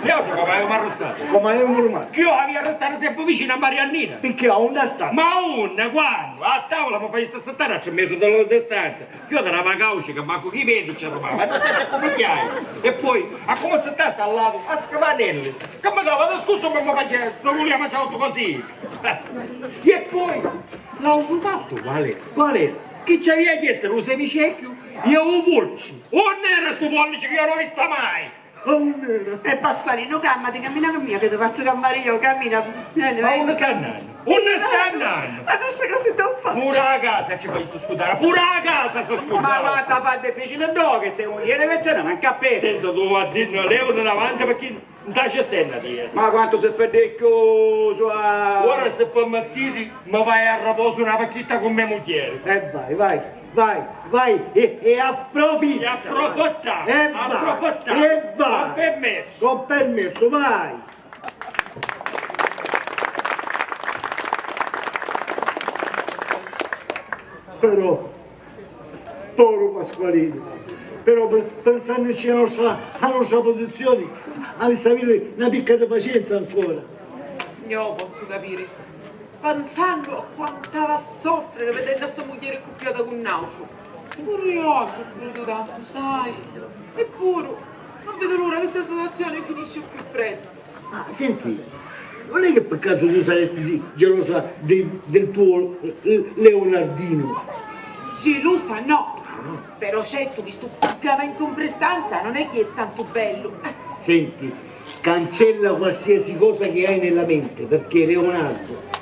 io so come avevamo arrestato. Come avevamo rimasto? Che io avevo arrestato sempre vicino a Mariannina. Perché a onda sta? Ma a onda, quando? A tavola mi fai stare a tre metri dalla distanza. Io ti dava cauce che manco chi vedi ci arrumava, ma non senti come chiai. E poi, a come se sta al lato, a scrivanelli, che mi dava da scusa per mi fare se voleva mangiare tutto così. E poi, l'ho rubato, qual è? Qual è? Che ci aveva chiesto un semicecchio e un pollice. Non era sto pollice che io non ho visto mai. E Pasqualino, calmati, cammina con mia che ti faccio calmare io, cammina. Vieni, ma vieni. Unni sta andando? Unni sta andando? Ma non sai cosa ti ho fatto. Pure a casa ci fai sto scudare, pure a casa sto scudare. Ma guarda, fa difficile no che te vuoi ieri invece no, manca a peso. Sento tu, va a dirne, levati davanti perché non ti ci stenna, Dio. Ma quanto se perde chiuso a... Ora se permettiti, ma vai a riposo una vecchietta con me mugliere. E vai, vai. Vai, vai e, e approfitta. E approfitta, e va, approfitta. E va. Con permesso. Con permesso, vai. Però, povero Pasqualino, però pe-, pensandoci alla nostra, alla nostra posizione, avessi avuto una picca di pazienza ancora. Io posso capire. Pensannu a quantu havi a soffriri vidennu a so mugghieri accuppiata cu n'autru. Puru io ho soffrutu tantu, sai? Eppuru, non vedo l'ora che sta situazione finisci il più presto. Ah, senti, non è che per caso tu saresti gelosa de-, del tuo, eh, Leonardino? Gelosa no, però certu chi stu accuppiamentu in prestanza non è chi è tantu bellu. Senti, cancella qualsiasi cosa che hai nella mente, perché Leonardo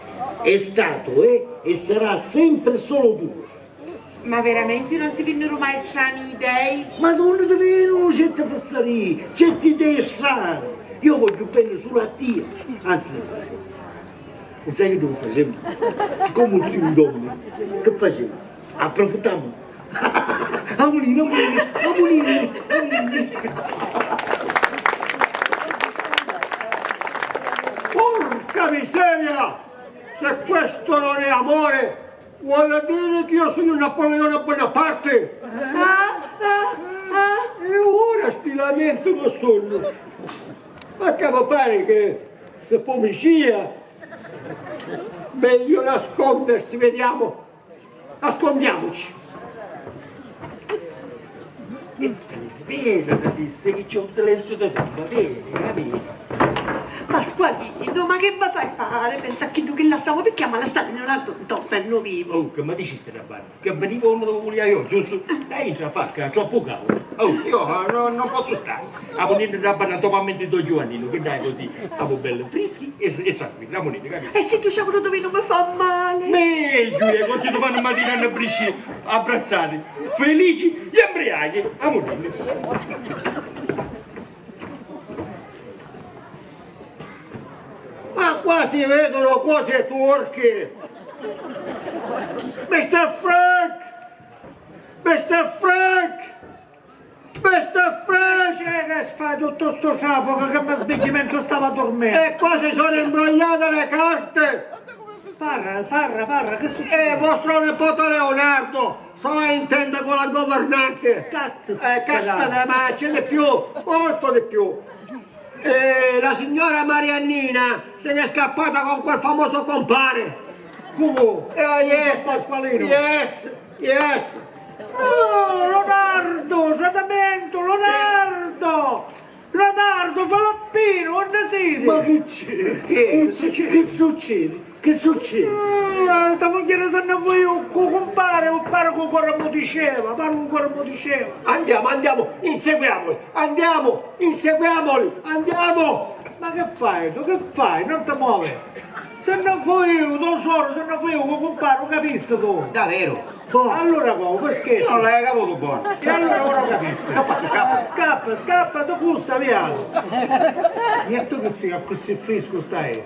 è stato, è e sarà sempre solo tuo. Ma veramente non ti vennero mai strani idei? Ma d'unni ti venunu certi fissarii, certi idee strani? Io vogghiu bene solo a tia. Anzi, non sai che noi facemu? Siccome un zio dorme, che facemu? Approfittiamo. Amunini, amunini, amunini, amunini. Porca miseria! Se questo non è amore, vuol dire che io sono Napoleone Bonaparte. E ora sti lamenti non sono. Ma che mi pare che se poi mi sia, meglio nascondersi, vediamo. Nascondiamoci. E vedi, vedi, ti dissi che c'è un silenzio di tomba, vedi, capito? Pasqualino, ma che mi fai fare? Pensa a chiddu chi lassamu, picchì ama lassari Leonardo nto fernu vivu. Oh, che mi dicisti da banda? Che veniva uno dove volia io, giusto? E intra a facca, troppo caudu. Oh, io, eh, no, non posso stare. Amunini dda banna totalmente do Giovannino, che dai così, stiamo belli freschi e, e tranquilli, amunini, capito? E si tu sciacuru tu vinu mi fa male. Meglio, e così domani mattina ne brisci abbrazzati, felici e imbriachi, amunini. Ma qua si vedono cose turche. Mister Frank! Mister Frank! Mister Frank! Che, che fai tutto sto traffico che mi svegli mentre stavo a dormire? E qua si sono imbrogliate le carte! Parra, parra, parra, che succede? Eh, vostro nipote Leonardo sta in tenda con la governante! Cazzo, eh, caspita, ma c'è di più, molto di più! E la signora Mariannina se n'è scappata con quel famoso compare! Cumu? Eh, yes! Pasqualino! Yes! Yes! Oh, Leonardo, tradimento, Leonardo! Leonardo, Filippino, unni siti? Ma chi c'è? Chi succedi? Chi succedi? Chi succedi? Ah, to mugghieri si nni fujiu cu cumpari, cumpari cu cori mu diceva, pari cu cori mu diceva. Andiamo, andiamo, inseguiamoli, andiamo, inseguiamoli, andiamo! Ma chi fai tu? Chi fai? Non ti muovi! Si nni fujiu, to soru si nni fujiu cu cumpari, u capisti tu? Davero? Boh. Allura comu, perché? Io non l'avevo caputo buono. E allura ora capisco. Che faccio, scappo? Scappa, scappa, tu cussa, via. E tu che sei così frisco stai?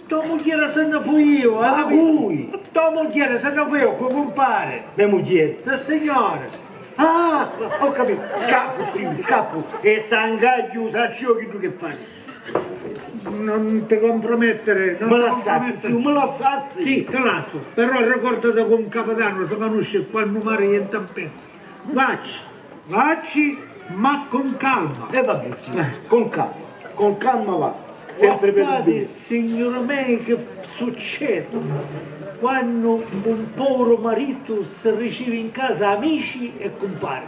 To mugghieri si nni fujiu, eh? Ma cui? To mugghieri si nni fujiu cu cumpari. Me mugghieri? Sì, signore. Ah, ho capito. Scappo, zio, scappo. E s'angagghiu, saccio io chi tu che fai. Non ti compromettere, non me ti lassassi, compromettere. Zio, me lassassi. Sì, ti lassu, però ricordati che un capitano si conosce quando mare è in tempesta. Vacci, vacci, ma con calma. E vabbè, zio, eh, con calma, con calma va. Sempre per il bene. Guardate, signori miei, che succede quando un povero marito si riceve in casa amici e compari.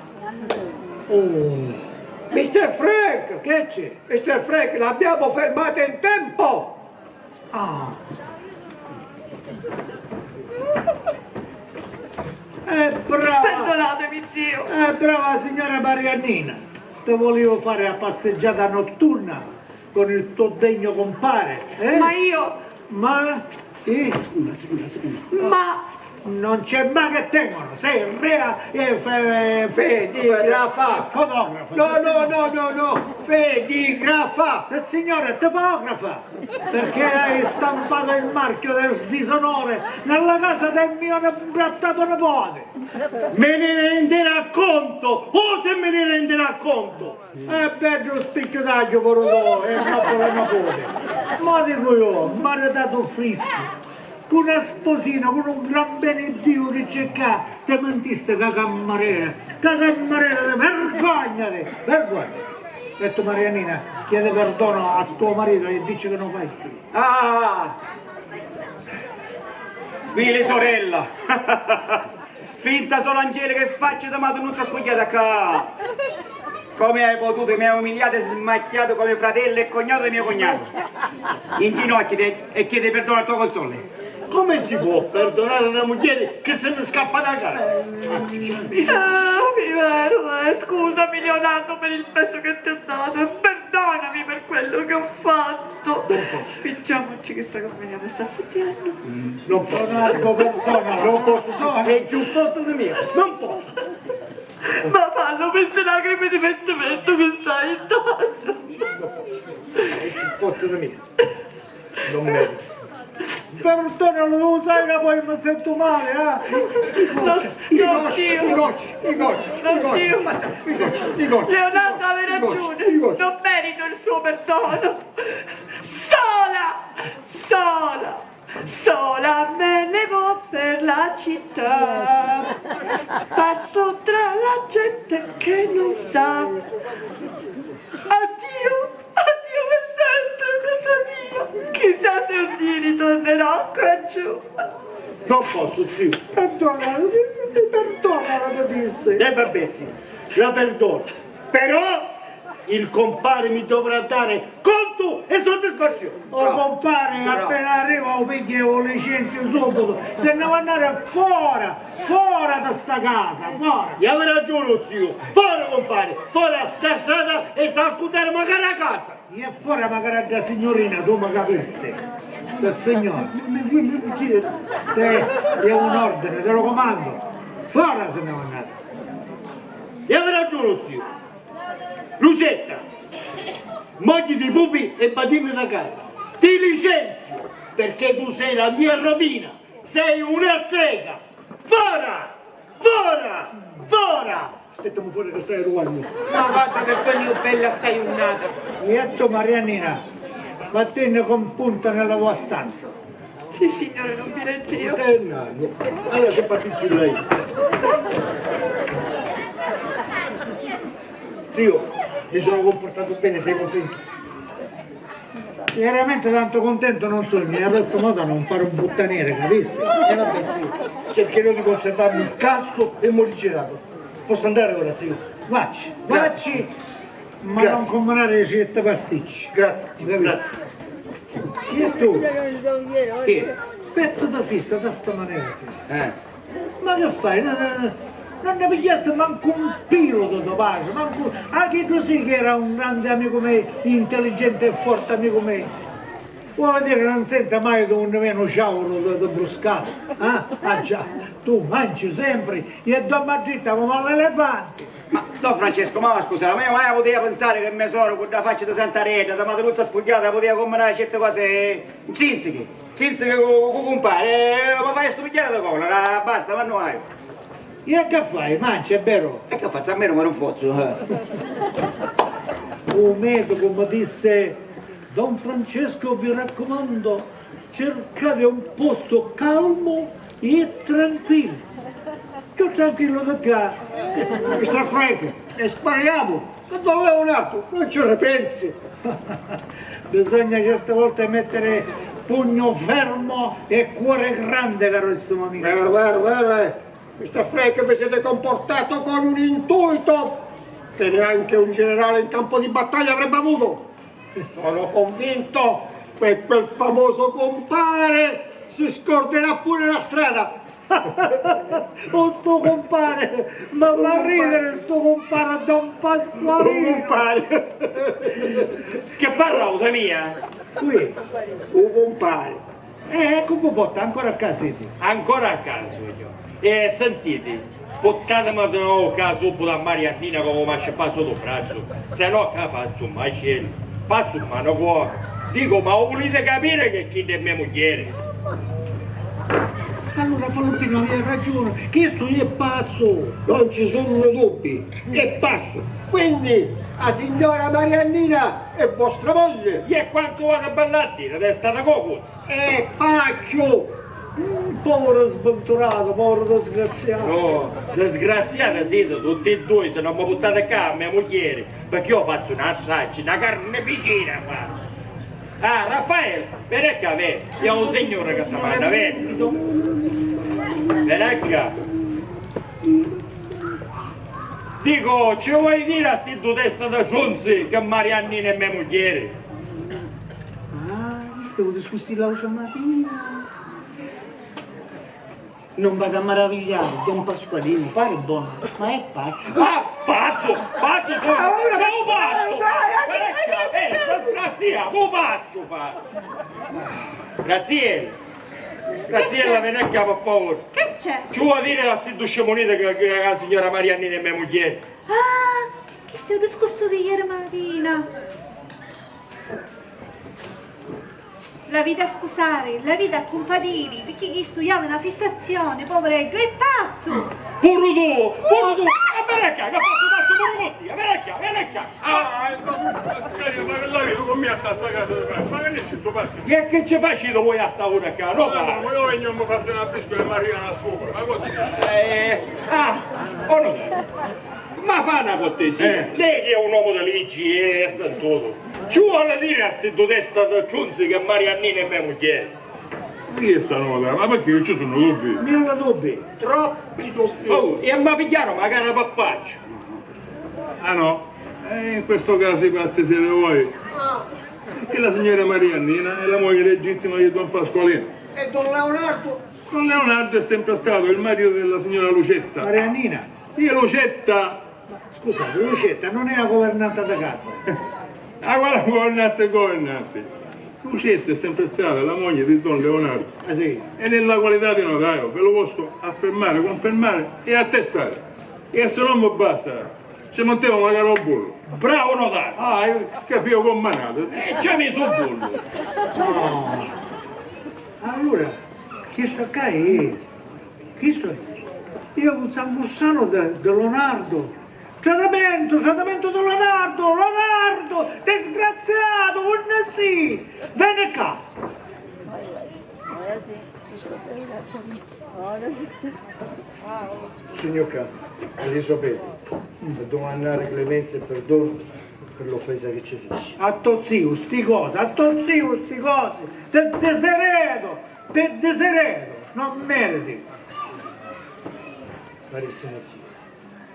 Oh. Mister Frank! Che c'è? Mister Frank, l'abbiamo fermato in tempo! Ah. Eh, brava! Perdonatemi, zio. Eh, brava signora Mariannina, ti volevo fare la passeggiata notturna con il tuo degno compare, eh? Ma io... Ma? Sì? Una, una, una. Ma non c'è ma che tengono, sei rea e fe, fe, di, grafa. Fotografa. No, no, no, no, no, fedigrafa. Sì, signore, tipografa, perché hai stampato il marchio del disonore nella casa del mio imbrattato nipote. Me ne renderà conto, oh se me ne renderà conto. È beddu spicchiutagghiu puru tu, e no puru niputi. Ma dicu io, maritato friscu, cu na sposina, cu nu gran beni Diu chi c'è ccà, ti mintiste ca cammarera, ca cammarera, vergognati, vergognati. E tu Mariannina, chiedi perdono a tuo marito e dici che non fai più. Ah! Vili sorella! Finta solo Angelica e facci di matunuzza spugghiata ccà! Come hai potuto? Mi hai umiliato e smacchiato come fratello e cognato di mio cognato! In ginocchio e chiedi perdono al tuo console! Come si può perdonare una mugghieri che se ne scappa da casa? Ah, vero, eh, scusami Leonardo per il peso che ti ho dato e perdonami per quello che ho fatto. Spicciamoci che sta commedia mi sta succhiando. Non posso, non posso, non posso, è più forte di me, non posso. Ma fallo per ste lacrime di pentimento che stai in tasca. Non posso, è più forte di me. Non merito. Perdonalo, lo sai che poi mi sento male, eh? No, no, zio. I gocci, i gocci, i gocci, i gocci. No, zio. Basta, i gocci, i gocci. Leonardo aveva ragione. Non merito il suo perdono. Sola, sola, sola me ne vou per la città. Passo tra la gente che non sa. Addio, addio per sempre, cosa mia. Chissà se un dì ritornerò qua giù. Non posso, zio. Perdona, ti perdono, lo disse. E vabbè, zio, la perdono. Però il compare mi dovrà dare conto e soddisfazione. Oh, compare, appena arriva lo pigghiu e lo licenzio subito. Se ne va andare fora, fora da sta casa, fora. E aveva ragione, zio. Fora, compare, fora da strada e sta a scurdare magari a casa. E fora magari da signorina, tu mi capisti? Del signore. Te, è un ordine, te lo comando. Fora se ne va andare. E aveva ragione, zio. Lucetta, moglie di Pupi e badina da casa, ti licenzio perché tu sei la mia rovina, sei una strega! Fora! Fora! Fora! Aspettami fuori che stai arrivando. Ma guarda che poi io bella stai un'altra. E tu, Mariannina, vattenne con punta nella tua stanza. Sì, signore, non mi leggi io. Stai andando. Allora se parti lei. Zio, mi sono comportato bene, sei contento? Veramente tanto contento non sugnu, e adesso mo da non fare un buttaniere, capisti? E vabbè, zio, cercherò di conservarmi casto e moricerato. Posso andare ora, zio? Vacci, vacci. Ma non cumminari certi pasticci. Grazie, zio, grazie. E tu? Chi? Pezzu di fissa, da sta manera, sì. Eh. Ma che fai? Non, non, non ne pigliasti mancu un pilu di to patri, mancu. Ah, chiddu sì che era un grande amico mio, intelligente e forte amico mio. Vuoi dire, non senti mai di unni veni un ciauru di, di bruscata? Ah? Ah già, tu mangi sempre e dormi dritta come l'elefanti. Ma don Francesco, ma scusa, ma io mai putia pinsari che me soru cu dda faccia di Santa Rita, di matruzza spugghiata, putia cumminari certi cosi ntrinzichi, ntrinzichi cu, cu cumpari, eh, ma fai stu pigghiari di cola, basta, ma no hai. E che fai? Mangi, è vero? E che fazzu? A me non mi rinfozzu, eh. U medicu mi disse: "Don Francesco, vi raccomando, cercate un posto calmo e tranquillo." Più tranquillo di qua. Mister Frank, e spariamo! Che don Leonardo non ci ripensi! Bisogna certe volte mettere pugno fermo e cuore grande, caro zio mio. Vero, vero, vero, eh. Mister Frank, vi siete comportato con un intuito che neanche un generale in campo di battaglia avrebbe avuto. Sono convinto che quel famoso compare si scorderà pure la strada. Oh, sto compare, ma fa ridere sto compare Don Pasqualino. Compare. Che parla, usa mia? Qui. Un compare. Eh, ecco, Popotta, ancora a casa, sì. Ancora a casa, signor. E sentiti, puttatemi di novu ccà subito a Mariannina, comu mi ha scippatu lu brazzu, se no ccà fazzu un macellu, fazzu un manicuoru. Dico, ma vuliti capiri che chidda è me mugghieri? Allora Valentino aveva ragione, chistu è pazzu! Non ci sono dubbi, è pazzo! Quindi la signora Mariannina è vostra moglie? E quantu vada bella a dire, testa da cocuzza! E facciu! Mm, povero sventuratu, povero disgraziatu! No, disgraziati siti tutti e dui, se non mi puttate ccà a me mugghieri, perché io fazzu una stracci, una carneficina fazzu! Ah, Raffaele, veni ccà, veni, io ho un signore che ti manda, veni! Veni ccà! Dico, ci vuoi dire a sti due teste da ciunzi che Mariannina è me mugghieri? Ah, chistu è u discursu di l'autra matina. Non v'ha da maravigliari, don Pasqualino pari bonu, ma è pazzu. Ah, pazzu! Pazzu tu! Ma u pazzu! Vecchia, eh, disgraziato, u pazzu, pazzu! Graziella! Graziella, veni ccà, per favore. Che c'è? Ci vuoi dire a sti due scimunite che, che la signora Mariannina è me mugghieri? Ah, chistu è u discursu di ieri matina. L'aviti a scusari, l'aviti a cumpadiri, picchì chistu havi na fissazioni, povereddu, è pazzu! Puru tu, puru tu! E veni ccà, che fazzu pazzu puru cu tia, veni ccà, veni ccà! Ah, ma, ma, ma, ma che l'aviti cu mia a sta casa di pazzi? Ma che dici stu pazzu? E che ci faciti voi a sta ora ccà? No, ma io vegnu e mi fazzu na frisca e mi arriva la scopa, ma così. Eh, ah, o no? Ma fa na cortesia, eh, lei che è un uomo di leggi e è sentuto, ci vuole dire a sti due teste da ciunzi che Mariannina è me mugghieri? Chi è sta nota? Ma perché non ci sono dubbi? Mille dubbi. Troppi dubbi. Oh, e mi pigghiaru macari a pappacciu. Ah no? Eh, in questo caso i pazzi siete voi. Perché la signora Mariannina è la moglie legittima di don Pasqualino. E don Leonardo? Don Leonardo è sempre stato il marito della signora Lucetta. Mariannina. Sì, Lucetta! Ma scusate, Lucetta non è la governante di casa? Ah, quale governante e governante? Lucetta è sempre stata la moglie di don Leonardo. Ah, sì? E nella qualità di notaio ve lo posso affermare, confermare e attestare. E se non mi basta, ci mantiamo magari un bullo. Bravo notaio! Ah, io che figlio commandato! E ci ha messo un bullo! No. Allora, chistu ccà è, chistu è, è un sangustranu di, di Leonardo. Tradimentu, tradimentu di Leonardo, Leonardo, disgraziatu, unni sì? Veni ccà. Signor ca, Elisabetta, per domandare clemenza e perdono per l'offesa che ci feci. A to ziu sti cosi, a to ziu sti cosi, ti disiretu, ti disiretu, non meriti. Carissimo zio,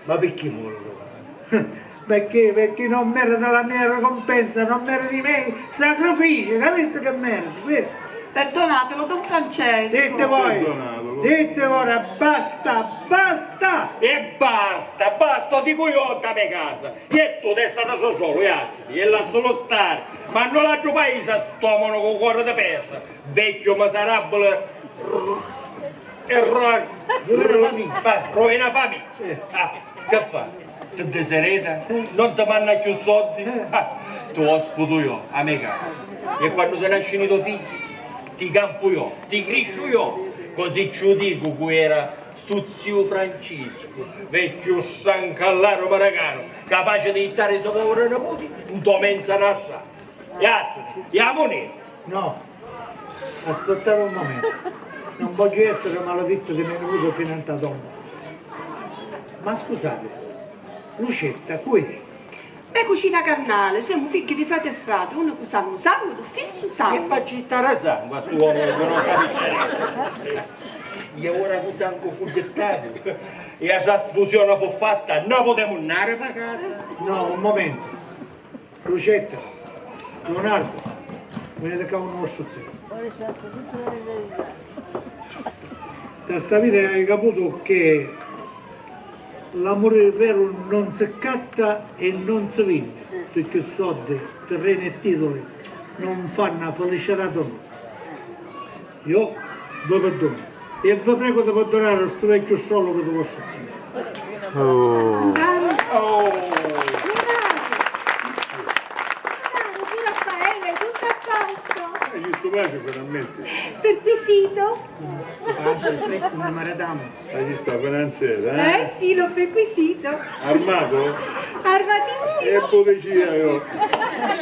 ma perché moro? Pecché? Pecché non merita la mia ricompensa, non merita i miei sacrifici, capisti che merita? Perdonatelo, don Francesco. Zitti voi, zitti voi, basta, basta! E basta, basta, o dicu io, nta me casa. E tu, testa da ciociolu, alzati e lassalo stari. Ma non l'altro paese a stomano cu cuore di pesce, vecchio miserabile. E ro-, rovina famiglia. Beh, rovina famiglia. Ah, che fa? Ti disereta? Non ti manna più soldi? Ah, ti ospitu io a me casa. E quando ti nascini i to figli, ti campu io, ti crisciu io. Così ci lo dico, cu era stu ziu Francisco, vecchio sciancallaro maracano, capace di jittari i so poveri niputi nto menza na strada. Alzati, jamunì! No, aspettate un momento. Non voglio essere maledetto di mio nipote fino a tomba. Ma scusate, Lucetta, cu è? Me cucina carnale, semu figghi di frati e frati, unu cu sangu, sangu, du stissu sangu. E facci jittari sangu a stu uomo che non capisce niente. E ora cu sangu fu jittatu e a trasfusione fu fatta, no putemu nnari pa casa? No, un momento. Lucetta, Leonardo, venite qua un vostru ziu. Da sta vita hai caputo che l'amore vero non si catta e non si vende, perché soldi, terreni e titoli non fanno la felicità d'amore. Io vi perdono e vi prego di perdonare sto vecchio strollo per vostro zio. Oh. Bravo. Bravo. Bravo, Raffaele, tutto a posto. Eh, giusto, pace, finalmente. Perquisito. Pace, presto ne maritamo. Ma chi sta finanziere, eh? Eh sì, l'ho perquisito. Armato? Armatissimo. E poi dicia io.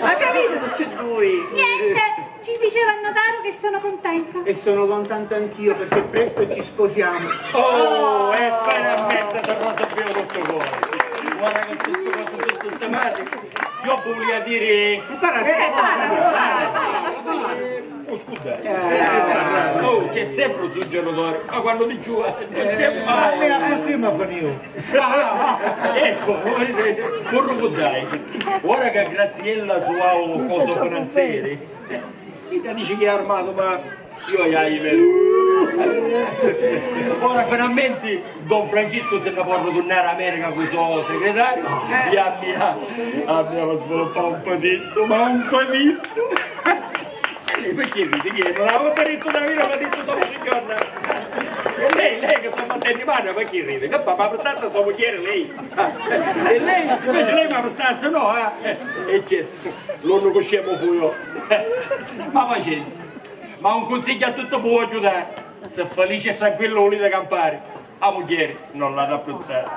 Ma capito tutti e due? Niente. Ci diceva il notaio che sono contenta. E sono contenta anch'io perché presto ci sposiamo. Oh, e finalmente si rosa più tutto cuore. Guarda che tutto cosa sono sistemati. Io volevo dire. E para, eh, para, para, para, para. Oh, scusa. Eh. Oh, c'è sempre un suggeritore, ma quando ti giova non c'è mai. Eh, così mi fanno io. Ah, ecco, corro con dai. Ora che Graziella ci va un coso finanziere. Chidda dici chi è armatu, ma io iaiu. Ora finalmente don Francisco si ne può ritornare a America con il suo segretario e a mia, a mia mi sviluppa un patitto, ma un patitto. E lei perché ride? Chi è? Non l'avevo detto da vino, l'ha detto dopo un giorno. E lei, lei che sta battendo mano, perché ride? Che fa? Ma per tanto sua moglie lei. E lei, invece lei mi arrestasse, no? Eh? E certo. L'onnu cu scemu fui io. Ma pacienza. Ma un cunsigghiu a tutti vi vogghiu dari. Si felici e tranquillu vuliti campari, a mugghieri non l'hati a pristari.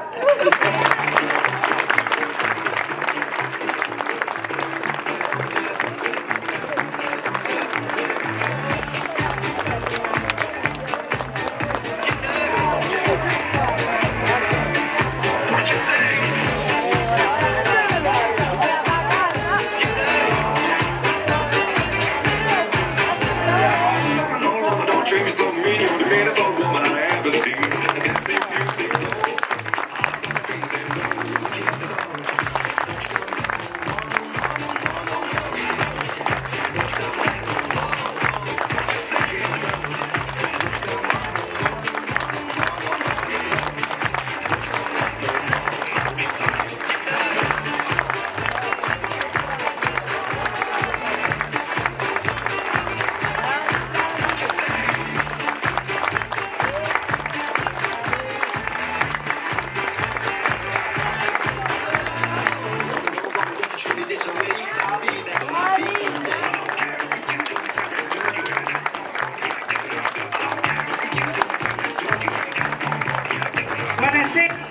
Buonasera.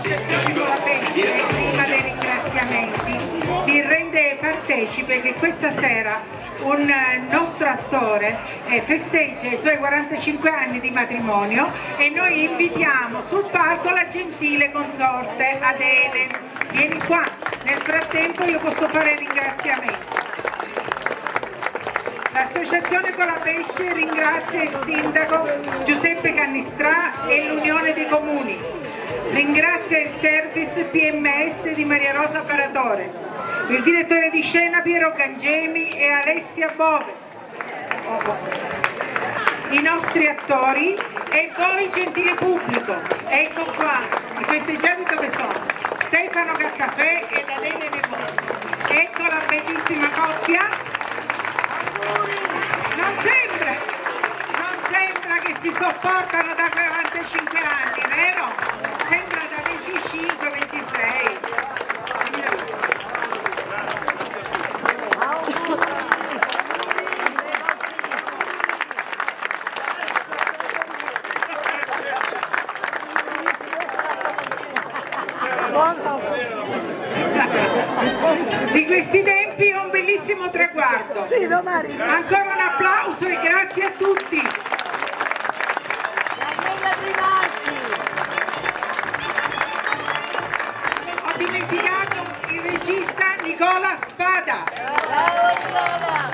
Prima dei ringraziamenti, vi rende partecipe che questa sera un, eh, nostro attore, eh, festeggia i suoi quarantacinque anni di matrimonio e noi invitiamo sul palco la gentile consorte Adele. Vieni qua, nel frattempo io posso fare ringraziamenti. L'associazione Colapesce ringrazia il sindaco Giuseppe Cannistrà e l'Unione dei Comuni. Ringrazia il service P M S di Maria Rosa Paratore, il direttore di scena Piero Gangemi e Alessia Bove, i nostri attori e voi, gentile pubblico. Ecco qua, i festeggiati dove sono? Stefano Gattafè e Daniele Remoni. Ecco la bellissima coppia. Non sembra, non sembra che si sopportano da quarantacinque anni, vero? Sembra da venticinque, ventisei. Di questi tempi è un bellissimo traguardo. Sì, domani. Ancora un applauso e grazie a tutti. Ho dimenticato il regista Nicola Spada. Bravo, Nicola.